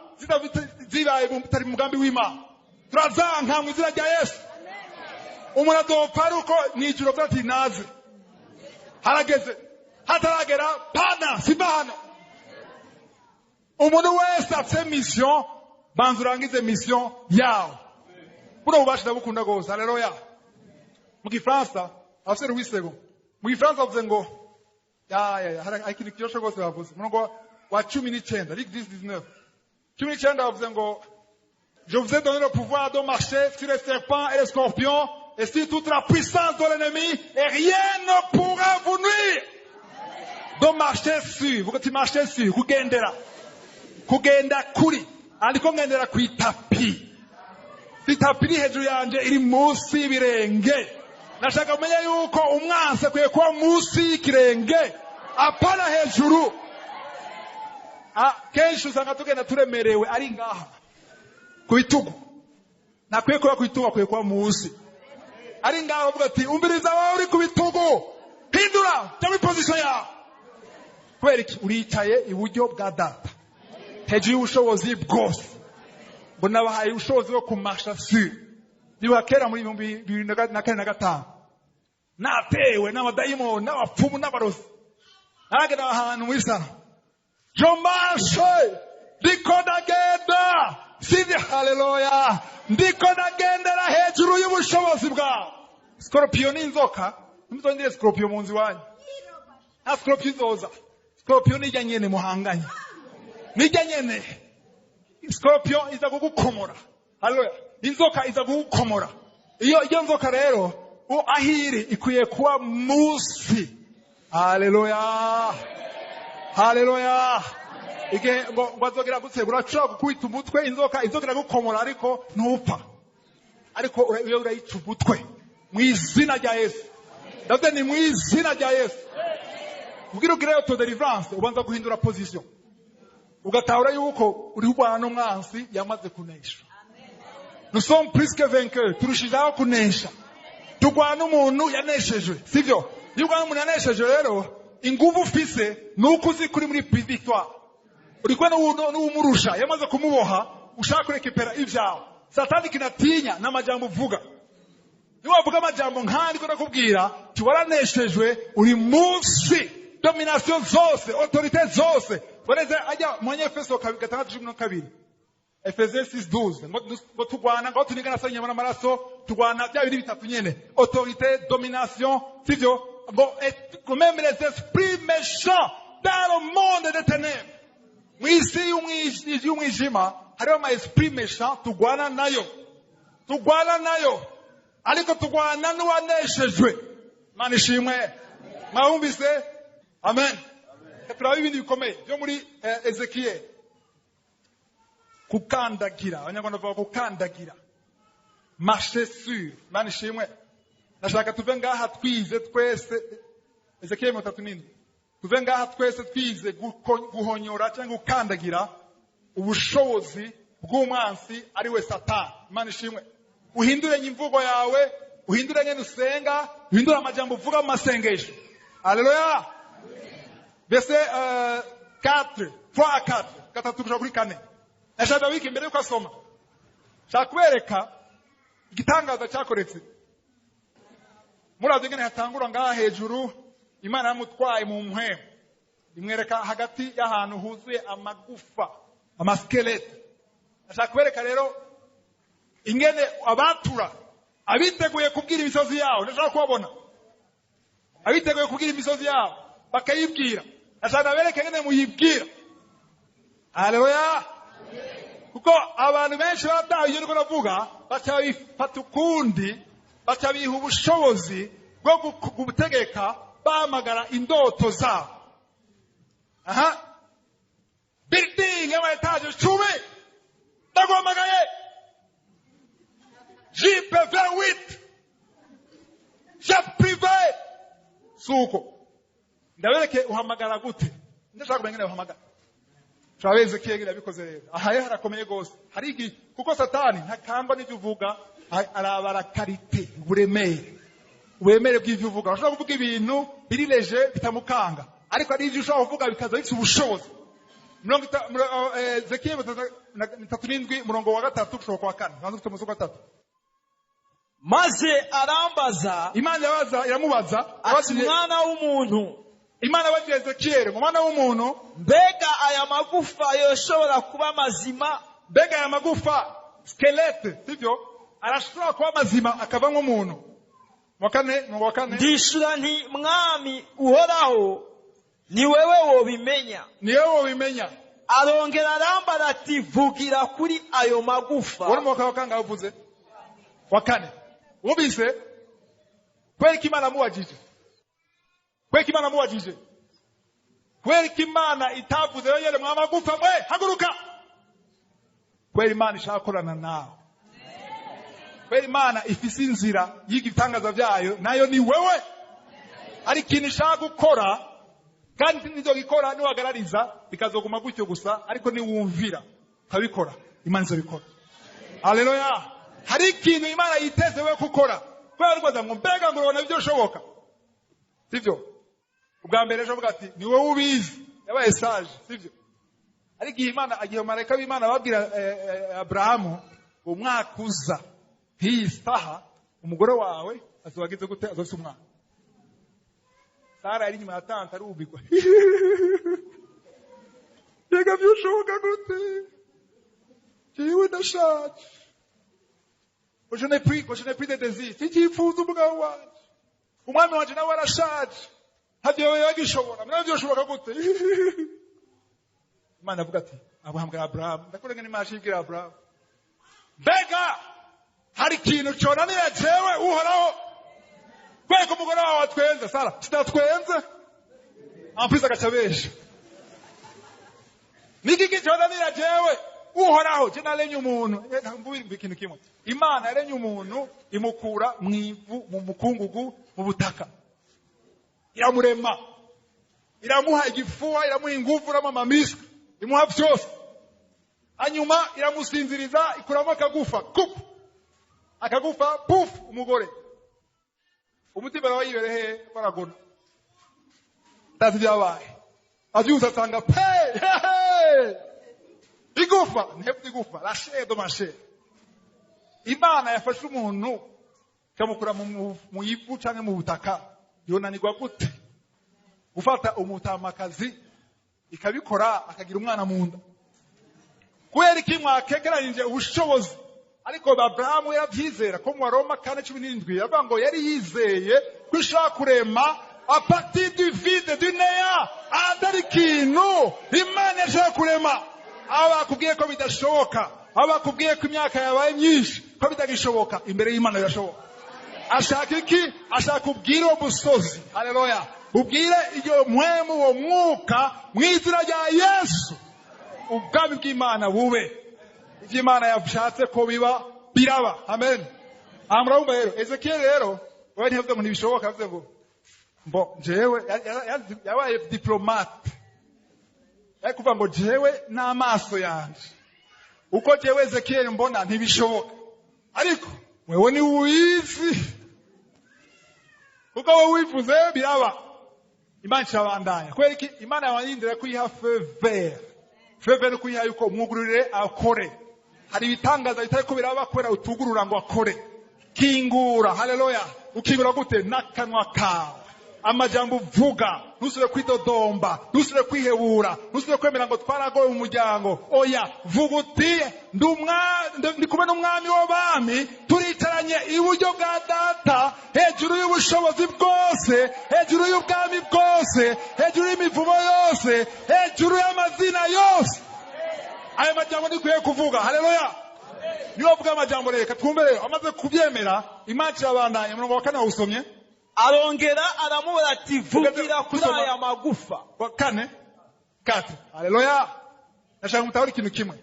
zibaye mutari mugambi w'Imana, turazanka mu izina rya Yesu. Umuntu azopfa ari uko mw'ijuru avuga ati naze, harageze. Hataragera, pana siva hano. Umuntu wese afite mission, banza urangize mission yawe. Buno bubasha ndabukunda rwose. Haleluya! Mu Gifaransa afite Louis Segond, mu Gifaransa bavuze ngo ya hari ikintu kiryoshe rwose bavuze murongo wa 19, Luc 10 19, 19, bavuze ngo: "Je vous ai donné le pouvoir de marcher sur les serpents et les scorpions et sur toute la puissance de l'ennemi, et rien ne pourra vous nuire." De marcher sur, vuga ati marcher sur, kugendera, kugenda kuri. Andiko ngendera ku itapi, itapi iri hejuru yanje, iri munsi y'ibirenge. Nashaka kumenya yuko umwansi akwiye kuba munsi y'ikirenge, apana hejuru. Kenshi usanga tugenda turemerewe, ari ngaha ku bitugu. Ntakwiye kuba ku bitugu, akwiye kuba munsi. Ari ngaho avuga ati umviriza, wowe uri ku bitugu, hindura, jya muri position yawe. Kubera iki? Uricaye iburyo bwa Data, hejuru y'ubushobozi bwose. Ngo nabahaye ubushobozi bwo kumasha sur. Ndibuka kera muri 2004 na 5, natewe n'amadayimoni n'abapfumu n'abarozi, naragenda ahantu muri salon, je marche, ndiko ndagenda sivyo. Haleluya! Ndiko ndagendera hejuru y'ubushobozi bwawe. Scorpion ni inzoka, ntimuzongere scorpion mu nzu iwanyu. Nta scorpion izoza. Scorpion nijya nyene muhanganye, nijya nyene. Scorpion iza kugukomora. Haleluya! Inzoka iza kugukomora. Iyo nzoka rero ahiri ikwiye kuba munsi. Haleluya, haleluya! Igihe ngo azogera gutse, urashobora gukubita umutwe inzoka, inzoka iragukomora ariko ntupfa. Ariko iyo urayica umutwe mu izina rya Yesu. Ndavuze ni mu izina rya Yesu. Kugira ugire auto délivrance, ubanza guhindura position, ugatahura yuko uri kurwana n'umwansi yamaze kunesha. Nous sommes plus que vainqueurs, turushijeho kunesha. Turwana n'umuntu yaneshejwe, sivyo? Iyo urwana n'umuntu yaneshejwe rero, inguvu ufise ni uko uzi kuri muri victoire, uri kumwe n'uwumurusha, yamaze kumuboha, ushaka kurekipera ibyawe. Satani kinatinya n'amajambo uvuga. Niba wavuga amajambo nk'aya ndiko ndakubwira, tiwaraneshejwe, uri munsi domination zose, autorité zose. Bareze ajya mu Efeso 6:12, Efeze 6:12, ngo turwana, ngo tunigana sa inyama n'amaraso, turwana bya bindi bitatu nyene: autorité, domination, sivyo? Ngo même les esprits méchants dans le monde des ténèbres. Mu isi y'umwijima hariho ama esprit méchant turwana nayo, turwana nayo, ariko turwana n'uwaneshejwe. Mana ishimwe! Mwawumvise? Amen. Turaba ibindi bikomeye byo muri Ezekiel. Kukandagira, Abanyarwanda bavuga kukandagira, marcher sur. Mana ishimwe! Ndashaka tuve ngaha twize twese Ezekiel 37, tuve ngaha twese twize guhonyora cyangwa gukandagira ubushobozi bw'umwansi, ari we Satani. Imana ishimwe! Uhindure imvugo yawe, uhindure ngene usenga, uhindure amajambo uvuga mu masengesho. Haleluya! Verset 4, 3 à 4, 3 kuja kuri 4. Nashaka wiki mbere yuko asoma, shaka kubereka igitangaza cyakoretse. Muravye ingene hatangura ngaha hejuru, Imana yamutwaye mu mpwemu, imwereka hagati y'ahantu huzuye amagufa, ama squelettes. Ashaka kubereka rero ingene abatura, abiteguye kubwira imisozi yawo. Ndashaka kubabona abiteguye kubwira imisozi yabo, bakayibwira. Ndashaka bereke ingene muyibwira. Haleluya! Kuko abantu benshi batawe iyo niko navuga. Baca babifata ukundi, baca biha ubushobozi bwo gutegeka, bahamagara indoto zabo. Aha, building y'ama étages 10, ndaguhamagaye, Jeep V8, jet privé. Suko ndabereke uhamagara gute. Ndashaka kumenya ingene uhamagara. Turabe Ezekiyeli yabikoze rero. Aha rero harakomeye gose. Hari igi kuko Satani ntakangwa n'ibyo uvuga, arabara qualité, uburemere bw'ivyo uvuga. Ushobora kuvuga ibintu biri léger bitamukanga, ariko hari ivyo ushobora kuvuga bikaza bifite ubushobozi. Ezekiyeli 37, umurongo wa gatatu gushika kwa kane. Banza ufite umurongo wa gatatu. Maze arambaza. Imana irabaza, iramubaza. Ati: "Mwana w'umuntu," Imana yabajije Ezekiyeli ngo: "Mwana w'umuntu," "mbega aya magufa yoshobora kuba mazima?" Mbega aya magufa, squelette, sivyo, arashobora kuba mazima akava nk'umuntu? Wa kane, umurongo wa kane. Ndishura nti: "Mwami Uhoraho, ni wewe wobimenya." Niwe wobimenya. Arongera arambara ati: "Vugira kuri ayo magufa." Wari mu wa kangahe? Uvuze wa kane. Wumvise kubera ko Imana amubajije, kubera ko Imana amubajije, kubera ko Imana itavuze yonyine: "Mwa magufa mwe, haguruka"? Kubera Imana ishaka gukorana nawe, kubera Imana ifise inzira yiga ibitangaza byayo, nayo ni wewe. Hari ikintu ishaka gukora, kandi nivyo gikora niwagarariza bikazoguma gutyo gusa, ariko niwumvira ukabikora, Imana izobikora. Haleluya! Hari ikintu Imana yiteze we gukora, kubera rwaza ngo: "Mbega ngo urabona byoshoboka?" Sivyo? Ubwa mbere ejo avuga ati: "Ni wowe ubizi." Yabaye sage, sivyo? Ariko igihe Imana, igihe marayika w'Imana babwira Aburahamu: "Umwaka uza nk'iyi saha umugore wawe azoba agize gute? Azofise umwana." Sara yari inyuma ya tante arubigwa: "Mbega byoshoboka gute? Jewe ndashaje, je n'ai plus de désir, sinkifuza umugabo wanje, umwami wanje nawe arashaje, ntavyo yagishobora, nawe byoshoboka gute?" Imana avuga ati, abuhamagara Aburahamu. Ndakora ngene Imana ashibwira Aburahamu: "Mbega hari ikintu conanira jewe Uhoraho? Kubera umugore wawe atwenze Sara, sidatwenze en plus agaca besha, niki kiconanira jewe Uhoraho? Je naremye umuntu." Mvuga ikintu kimwe: Imana yaremye umuntu, imukura mu ivu, mu mukungugu, mu butaka, iramurema, iramuha igifuha, iramuha ingufu, iramuha ama muscles, imuha byose. Hanyuma iramusinziriza, ikuramo akagufa, kupu, akagufa, puf, umugore. Umutima nawe yibere he? Baragona, ndazi byabaye. Abyutse asanga pe igufa, ntepfo igufa, la chair de ma chair. Imana yafashe umuntu ikamukura mu ivu canke mu butaka, yonanirwa gute gufata umutamakazi ikabikora akagira umwana mu nda? Kubera iki mwakekeranyije ubushobozi? Ariko Aburahamu yarabyizera, ko mu Baroma 4:17 yavuga ngo yari yizeye ko ishobora kurema à partir du vide, du néant, atari ikintu. Imana yashobora kurema. Aho bakubwiye ko bidashoboka, aho bakubwiye ko imyaka yabaye myinshi, ko bitagishoboka, imbere y'Imana birashoboka. Ashaka iki? Ashaka ubwire uwo musozi, haleluya, ubwire iyo mpwemu, uwo mwuka: "Mu izina rya Yesu, ubwami bw'Imana bube." Ibyo Imana yashatse ko biba, biraba. Amen. Aha murabumva rero, Ezekiyeli rero wewe ntiyavuze ngo ntibishoboka. Yavuze ngo mbo jewe, yabaye diplomate, yari kuvuga ngo: "Jewe n'amaso yanje, uko jewe Ezekiyeli mbona, ntibishoboka, ariko wewe ni ubizi, kuko wowe wivuze biraba." Imana irabandanya. Kubera iki? Imana yabayindira kuyiha feu vert. Feu vert ni kuyiha yuko umwugururire akore. Hari ibitangaza bitari ko biraba kubera utugurura ngo akore. Kingura. Haleluya! Ukingura gute? N'akanwa kawe, amajambo uvuga. Ntusubire kwidodomba, ntusubire kwihebura, ntusubire kwemera ngo twaragowe mu muryango. Oya, vuga uti: "Ndi kumwe n'Umwami w'abami, turicaranye iburyo bwa Data, hejuru y'ubushobozi bwose, hejuru y'ubwami bwose, hejuru y'imivumo yose, hejuru y'amazina yose." Ayo majambo ndikwiye kuvuga. Haleluya! Niyo bavuga amajambo, reka twumve rero. Amaze kubyemera, Imana irabandanya. Umurongo wa kane wawusomye? Arongera aramubwira ati: "Vugira kuri Gusoma. aya magufa." Wa kane, kate. Haleluya! Ndashaka mutahura ikintu kimwe.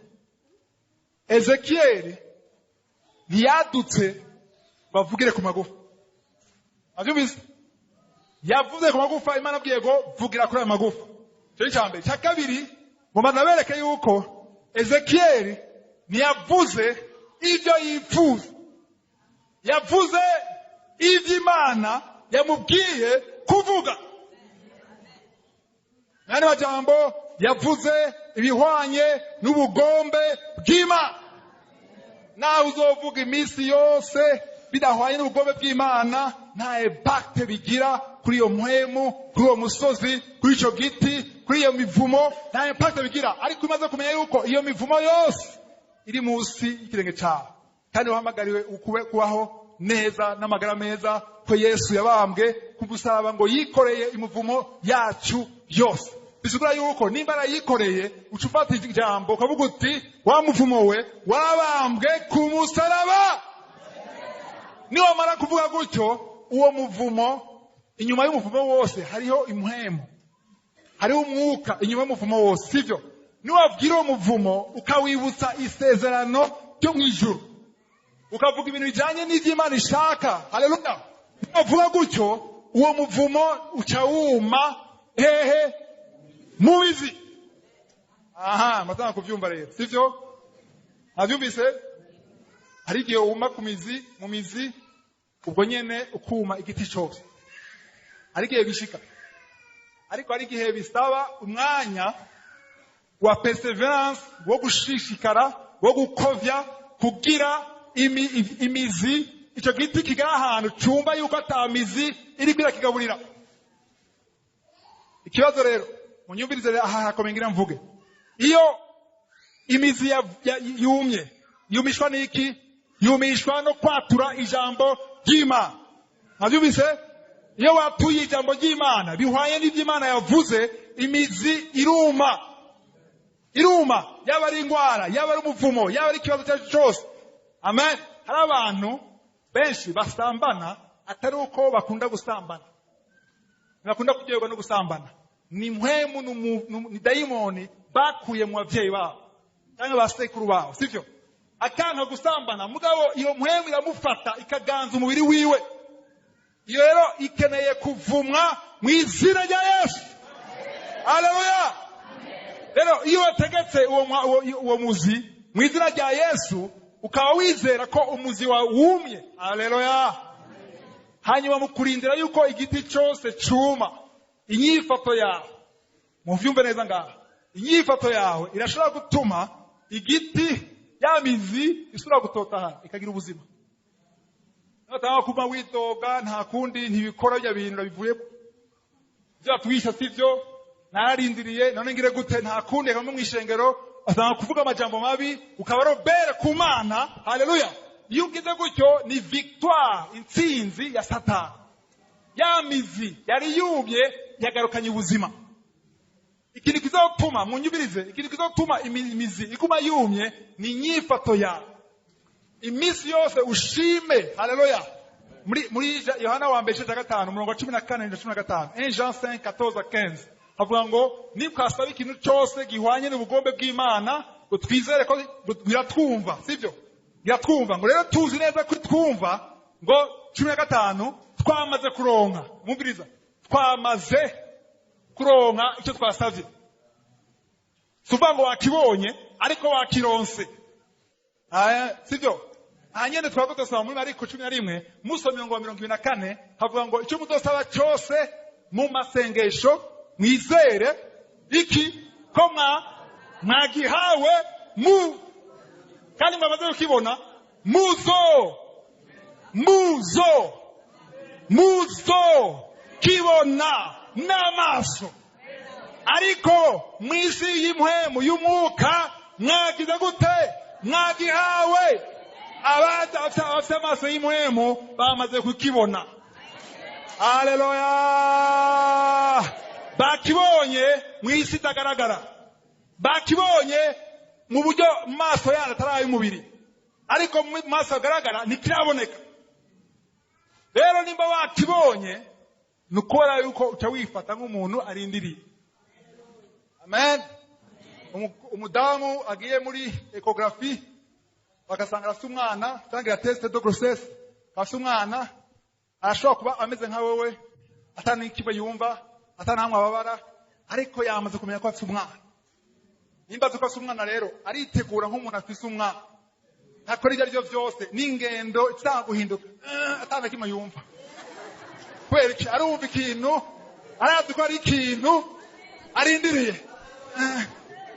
Ezekiyeli ntiyadutse bavugire ku magufa. Abyumvise? Yavuze ku magufa Imana abwiye ngo: "Vugira kuri aya magufa." Icyo ni icya mbere. Icya kabiri, ngomba nabereke yuko Ezekiyeli ntiyavuze ibyo yifuza, yavuze ibyo Imana yamubwiye kuvuga. Mwene majambo, yavuze ibihwanye n'ubugombe bw'Imana. Nawe uzovuga iminsi yose bidahwanye n'ubugombe bw'Imana, nta impact bigira kuri iyo mpwemu, kuri uwo musozi, kuri ico giti, kuri iyo mivumo, nta impact bigira. Ariko umaze kumenya yuko iyo mivumo yose iri munsi y'ikirenge cawe, kandi wahamagariwe ukube kubaho neza n'amagara meza, ko Yesu yabambwe ku musaraba ngo yikoreye imivumo yacu yose, bisigura yuko nimba arayikoreye, uca ufata ijambo ukavuga uti: "Wa muvumo we, wabambwe ku musaraba." Niwamara kuvuga gutyo, uwo muvumo, inyuma y'umuvumo wose hariho impwemu, hariho umwuka inyuma y'umuvumo wose, sivyo? Niwabwira uwo muvumo, ukawibutsa isezerano ryo mu ijuru, ukavuga ibintu bijyanye n'ibyo Imana ishaka, haleluya, niwavuga gutyo, uwo muvumo uca wuma hehe? Mu mizi. Aha matanga kubyumva rero, sivyo? Ntabyumvise? Hari igihe wuma ku mizi, mu mizi ubwo nyene ukuma igiti cyose. Hari igihe bishika, ariko hari igihe bisaba umwanya wa perseverance, wo gushishikara, wo gukovya, kugira imizi icyo giti kigera ahantu cumva yuko ata mizi iriko irakigaburira. Ikibazo rero, munyumvirize rero, aha hakomeye, ngira mvuge. Iyo imizi yumye, yumishwa n'iki? Yumishwa no kwatura ijambo ry'Imana. Nabyumvise? Iyo watuye ijambo ry'Imana bihwanye n'ibyo Imana yavuze, imizi iruma, iruma, yaba ari indwara, yaba ari umuvumo, yaba ari ikibazo icyo ari cyo cyose. Amen. Hari abantu benshi basambana atari uko bakunda gusambana, ntibakunda kuryoherwa no gusambana, ni mpwemu, ni dayimoni bakuye mu babyeyi babo cyangwa ba sekuru babo, sibyo? Akanka gusambana, mugabo iyo mpwemu iramufata ikaganza umubiri wiwe. Iyo rero ikeneye kuvumwa mu izina rya Yesu. Haleluya! Rero iyo wategetse uwo muzi mu izina rya Yesu, ukaba wizera ko umuzi wawe wumye, haleluya, hanyuma mu kurindira yuko igiti cyose cuma, inyifato yawe, muvyumve neza ngaha, inyifato yawe irashobora gutuma igiti, ya mizi isubira gutotahara, ikagira ubuzima. Natanga kuma widoga, nta kundi, ntibikora bya bintu bivuyemo, ibyo batwigisha sivyo, nararindiriye, none ngire gute? Nta kundi, kamwe mu ishengero asanga kuvuga amajambo mabi, ukaba rebelle ku Mana. Haleluya! Iyo ugize gutyo, ni victoire, intsinzi ya Satani. Ya mizi yari yumye yagarukanye ubuzima. Ikintu kizotuma, munyubirize, ikintu kizotuma imizi iguma yumye ni inyifato yawe iminsi yose. Ushime. Haleluya! Muri Yohana wa mbere igice cya gatanu, umurongo wa 14 na 15, 1 Jean 5 14 15, havuga ngo nikwasaba ikintu cyose gihwanye n'ubugombe bw'Imana, ngo twizere ko biratwumva, sibyo? Biratwumva. Ngo rero tuzi neza ko twumva, ngo 15, twamaze kuronka, mwumviriza, twamaze kuronka icyo twasabye. Si ukuvuga ngo wakibonye, ariko wakironse. Aya, sibyo? Aha nyene twaba dusoma muri Mariko 11, musoma mirongo 24, havuga ngo icyo muzosaba cyose mu masengesho, mwizere iki? Ko mwagihawe mu kandi mwamaze kukibona, muzo kibona n'amaso. Ariko mu isi y'impwemu, y'umwuka, mwagize gute? Mwagihawe. Abafite amaso y'impwemu bamaze kukibona. Haleluya! Bakibonye mu isi itagaragara, bakibonye mu buryo mu maso yabo atari ay'umubiri. Ariko mu maso agaragara ntikiraboneka. Rero nimba wakibonye, ni ukubera yuko uca wifata nk'umuntu arindiriye. Amen. Umudamu agiye muri échographie, bagasanga arafite umwana, cyangwa test de grossesse, afite umwana, arashobora kuba ameze nka wowe, atari n'ikiba yumva, atari hamwe ababara, ariko yamaze kumenya ko afite umwana. Nimba azi ko afite umwana rero, aritegura nk'umuntu afise umwana. Ntakora ibyo aribyo byose, n'ingendo itanga guhinduka, atana kimwe yumva. Kubera iki? Arumva ikintu, arazi ko ari ikintu arindiriye.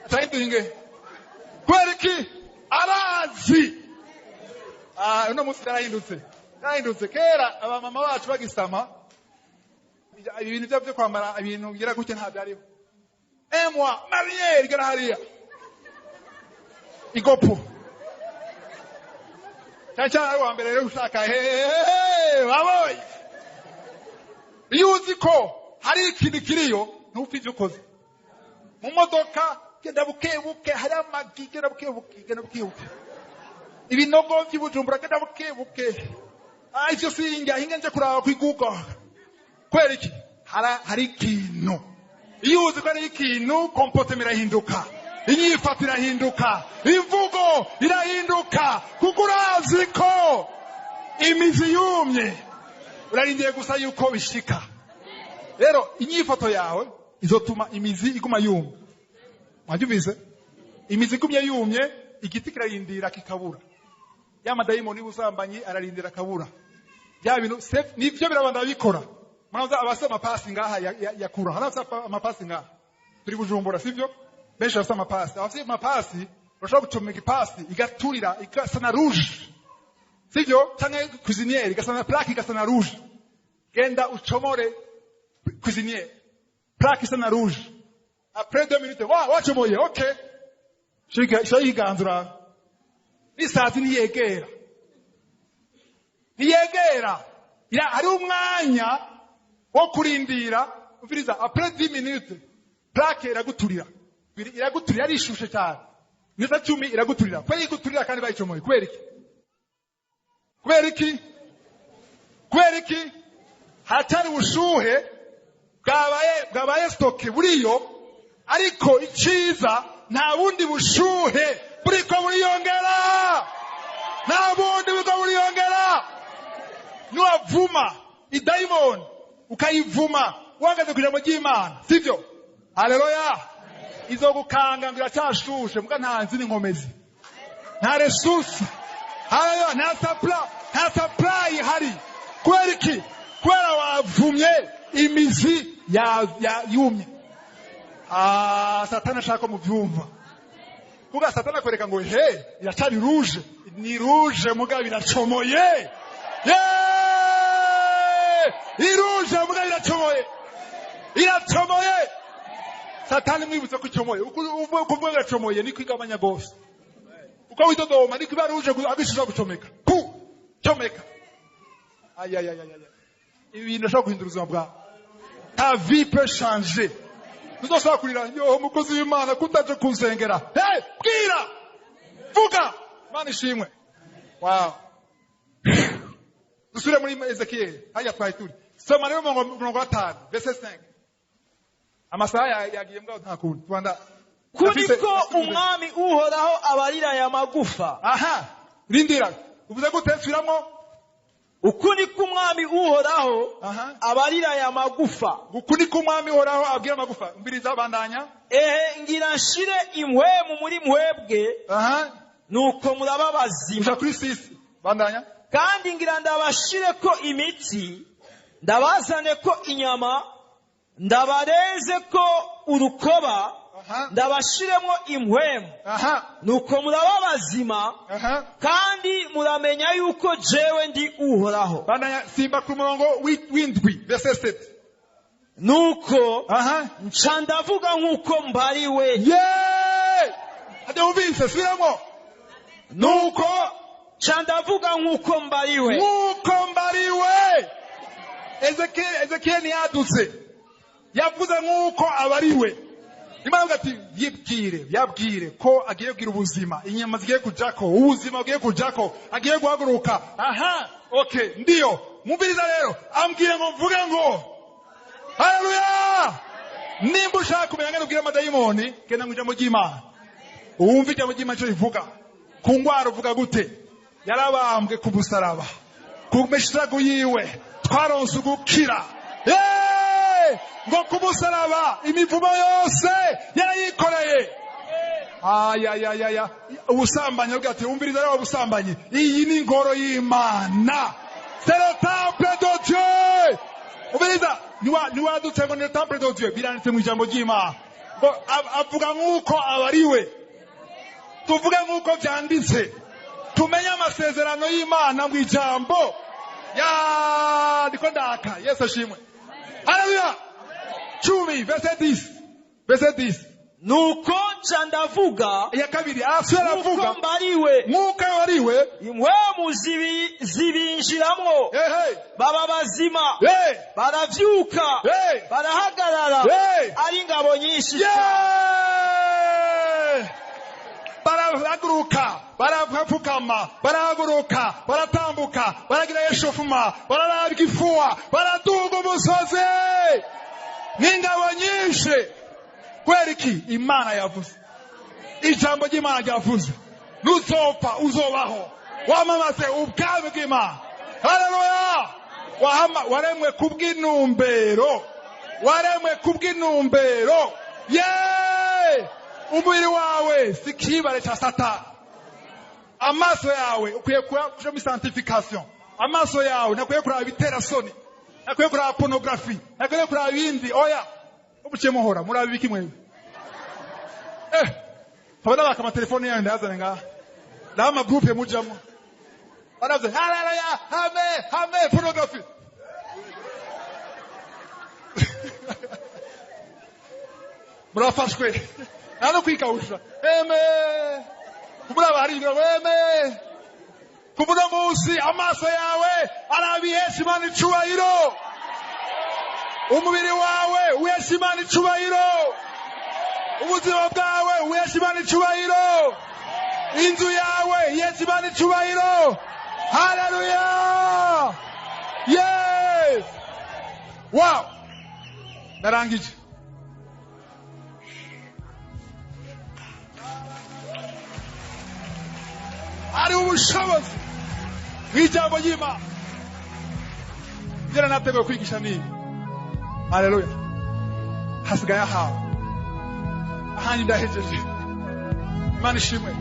Atahinduye ingendo. Kubera iki? Arazi. Ah, uno munsi yarahindutse. Yarahindutse. Kera abamama bacu bagisama, ibintu byabo byo kwambara ibintu bigira gutya nta byariho. Un mois, marinière igera hariya. Igopo. Cyane cyane ari uwa mbere rero ushaka hehehe babonye. Iyo uzi ko hari ikintu kiriyo, ntupfe ibyo ukoze. Mu modoka genda buke buke, hari amagi, genda buke buke, genda buke buke. Ibinogo by'i Bujumbura, genda buke buke. Ah, ivyo sinjya hinga nje kuraba kuri Google. Kubera iki? Hari ikintu. Iyo uzi ko hari ikintu, comportement irahinduka, inyifato irahinduka, imvugo irahinduka, kuko urazi ko imizi yumye, urarindiye gusa yuko bishika. Rero inyifato yawe izotuma imizi iguma yumye. Mwabyumvise? Imizi igumye yumye, igiti kirarindira kikabura. Ya madayimoni y'ubusambanyi ararindira akabura. Bya bintu nivyo birabanda bikora. Muraza abafise amapasi ngaha ya kura. Hari abafise amapasi ngaha. Turi Bujumbura, sivyo? Benshi bafise amapasi. Abafise amapasi bashobora gucomeka ipasi igaturira, igasa na rouge. Sivyo? Canke cuisinière igasa na plaque, igasa na rouge. Genda ucomore cuisinière. Plaque isa na rouge. Après 2 minutes, wa wacomoye, okay. Shika shiganzura. N'isazi ntiyegera. Ntiyegera. Ira hari umwanya wo kurindira, umviriza, après 10 minutes, plaque iraguturira. Iraguturira, arishushe cyane. Minota 10 iraguturira. Kubera iguturira kandi bayicomoye. Kubera iki? Kubera iki? Kubera iki? Haracyari ubushuhe bwabaye stocké buriyo, ariko iciza nta bundi bushuhe buriko buriyongera, nta bundi buriko buriyongera. Niwavuma idayimoni, ukayivuma uhagaze ku ijambo ry'Imana, sibyo? Haleluya! Izogukanga ngo iracyashushe, muga nta nzindi nkomezi, nta ressource. Haleluya! Nta supply, nta supply ihari. Kubera iki? Kubera wavumye imizi ya yumye. Ah, Satani ashaka ko mubyumva, kuko Satani akwereka ngo he iracari rouge, ni rouge mugabo iracomoye. Yeee! Iruje mugabo iracomoye, iracomoye. Satani mwibutse ko icomoye. Uko uvuga iracomoye, niko igabanya gose. Uko widodoma, niko iba rouge abishije gucomeka pu comeka. Ayayayaya, ibi bintu bishobora guhindura ubuzima bwawe. Ta vie peut changer. Ntuzosaba kurira yo umukozi w'Imana kutaje kunsengera. Hey, bwira, vuga. Imana ishimwe. Wow. Dusubire muri Ezekiel hajya twari turi. Soma rero umurongo wa 5, verset 5. Amasaha yagiye mbwa, nta kundi tubanda. Kuri ko umwami Uhoraho abarira aya magufa. Aha, rindira, uvuze gute? Subiramo. Uku niko umwami Uhoraho abarira aya magufa. Uku niko umwami Uhoraho abwira amagufa. Umviriza, bandanya. Ehe, ngira nshire impwemu muri mwebwe, nuko muraba bazima. Uja kuri 6, bandanya. Kandi ngira ndabashire ko imitsi, ndabazane ko inyama, ndabareze ko urukoba, ndabashiremo impwemu, nuko muraba bazima, kandi muramenya yuko jewe ndi Uhoraho. Bandanya, simba ku murongo w'indwi, verset 7. Nuko nca ndavuga nk'uko mbariwe. Yeee! Hadi wumvise, subiramo. Nuko nca ndavuga nk'uko mbariwe. Nk'uko mbariwe. Ezekiel ntiyadutse, yavuze nk'uko abariwe. Imana ivuga ati yibwire, yabwire ko agiye kugira ubuzima, inyama zigiye kujako, ubuzima bugiye kujako, agiye guhaguruka. Aha, okay, ndiyo. Mumviriza rero, ambwira ngo mvuge ngo haleluya. Nimba ushaka kumenya ngene ubwira amadayimoni, genda mu ijambo ry'Imana. Wumve ijambo ry'Imana ico rivuga. Ku ngwara uvuga gute? Yarabambwe ku musaraba. Ku mishago yiwe twaronse ugukira. Yeee! Ngo ku musaraba imivumo yose yarayikoreye. Ayayayaya, ubusambanyi bwa ati umviriza rero ubusambanyi, iyi ni ingoro y'Imana, c'est le temple de Dieu. Umviriza, niwadutse ngo ni le temple de Dieu, biranditse mu ijambo ry'Imana. Ngo avuga nk'uko abariwe, tuvuge nk'uko byanditse, tumenye amasezerano y'Imana mu ijambo. Ya ndiko ndaka. Yesu ashimwe. Haleluya. 10 verset 10, verset 10. Nuko nca ndavuga. Ya kabiri arasubira nuko aravuga mbariwe nk'uko wariwe impwemu zibinjiramwo, ehe, baba bazima, hey, baravyuka, hey, barahagarara, hey, ari ingabo nyinshi. Yeah! Barahaguruka, barapfukama, barahaguruka, baratambuka, baragira yeshofuma, bararabwa ifuwa, baraduga umusozi n'ingabo nyinshi. Kubera iki? Imana yavuze, ijambo ry'Imana ryavuze, nuzopfa uzobaho, wamamaze ubwami bw'Imana. Haleluya. Waremwe kubw'intumbero, waremwe kubw'intumbero. Yeee! Umubiri wawe si ikibare cya Satani. Amaso yawe ukwiye kuja muri sanctification. Amaso yawe ntakwiye kuraba ibiterasoni, ntakwiye kuraba pornography, ntakwiye kuraba ibindi. Oya, ubuciye muhora muraba ibiki mwebwe? Tabona baka amatelefone yanyu ndayazane ngaha, ndaha amagroupe mujamo, baravuze haleluya, amen, amen, pornography. Murafashwe nta no kwikawusha. Eme kumuraba hari ibiro eme kuvuga munsi amaso yawe arabihesha Imana icubahiro, umubiri wawe uhesha Imana icubahiro, ubuzima bwawe uhesha Imana icubahiro, inzu yawe ihesha Imana icubahiro. Haleluya. Yes. Wow. Narangije. Ari ubushobozi bw'ijambo ry'Imana. Ngera nateguye kwigisha nibi. Haleluya. Hasigaye ahawe. Ahandi ndahejeje. Imana ishimwe.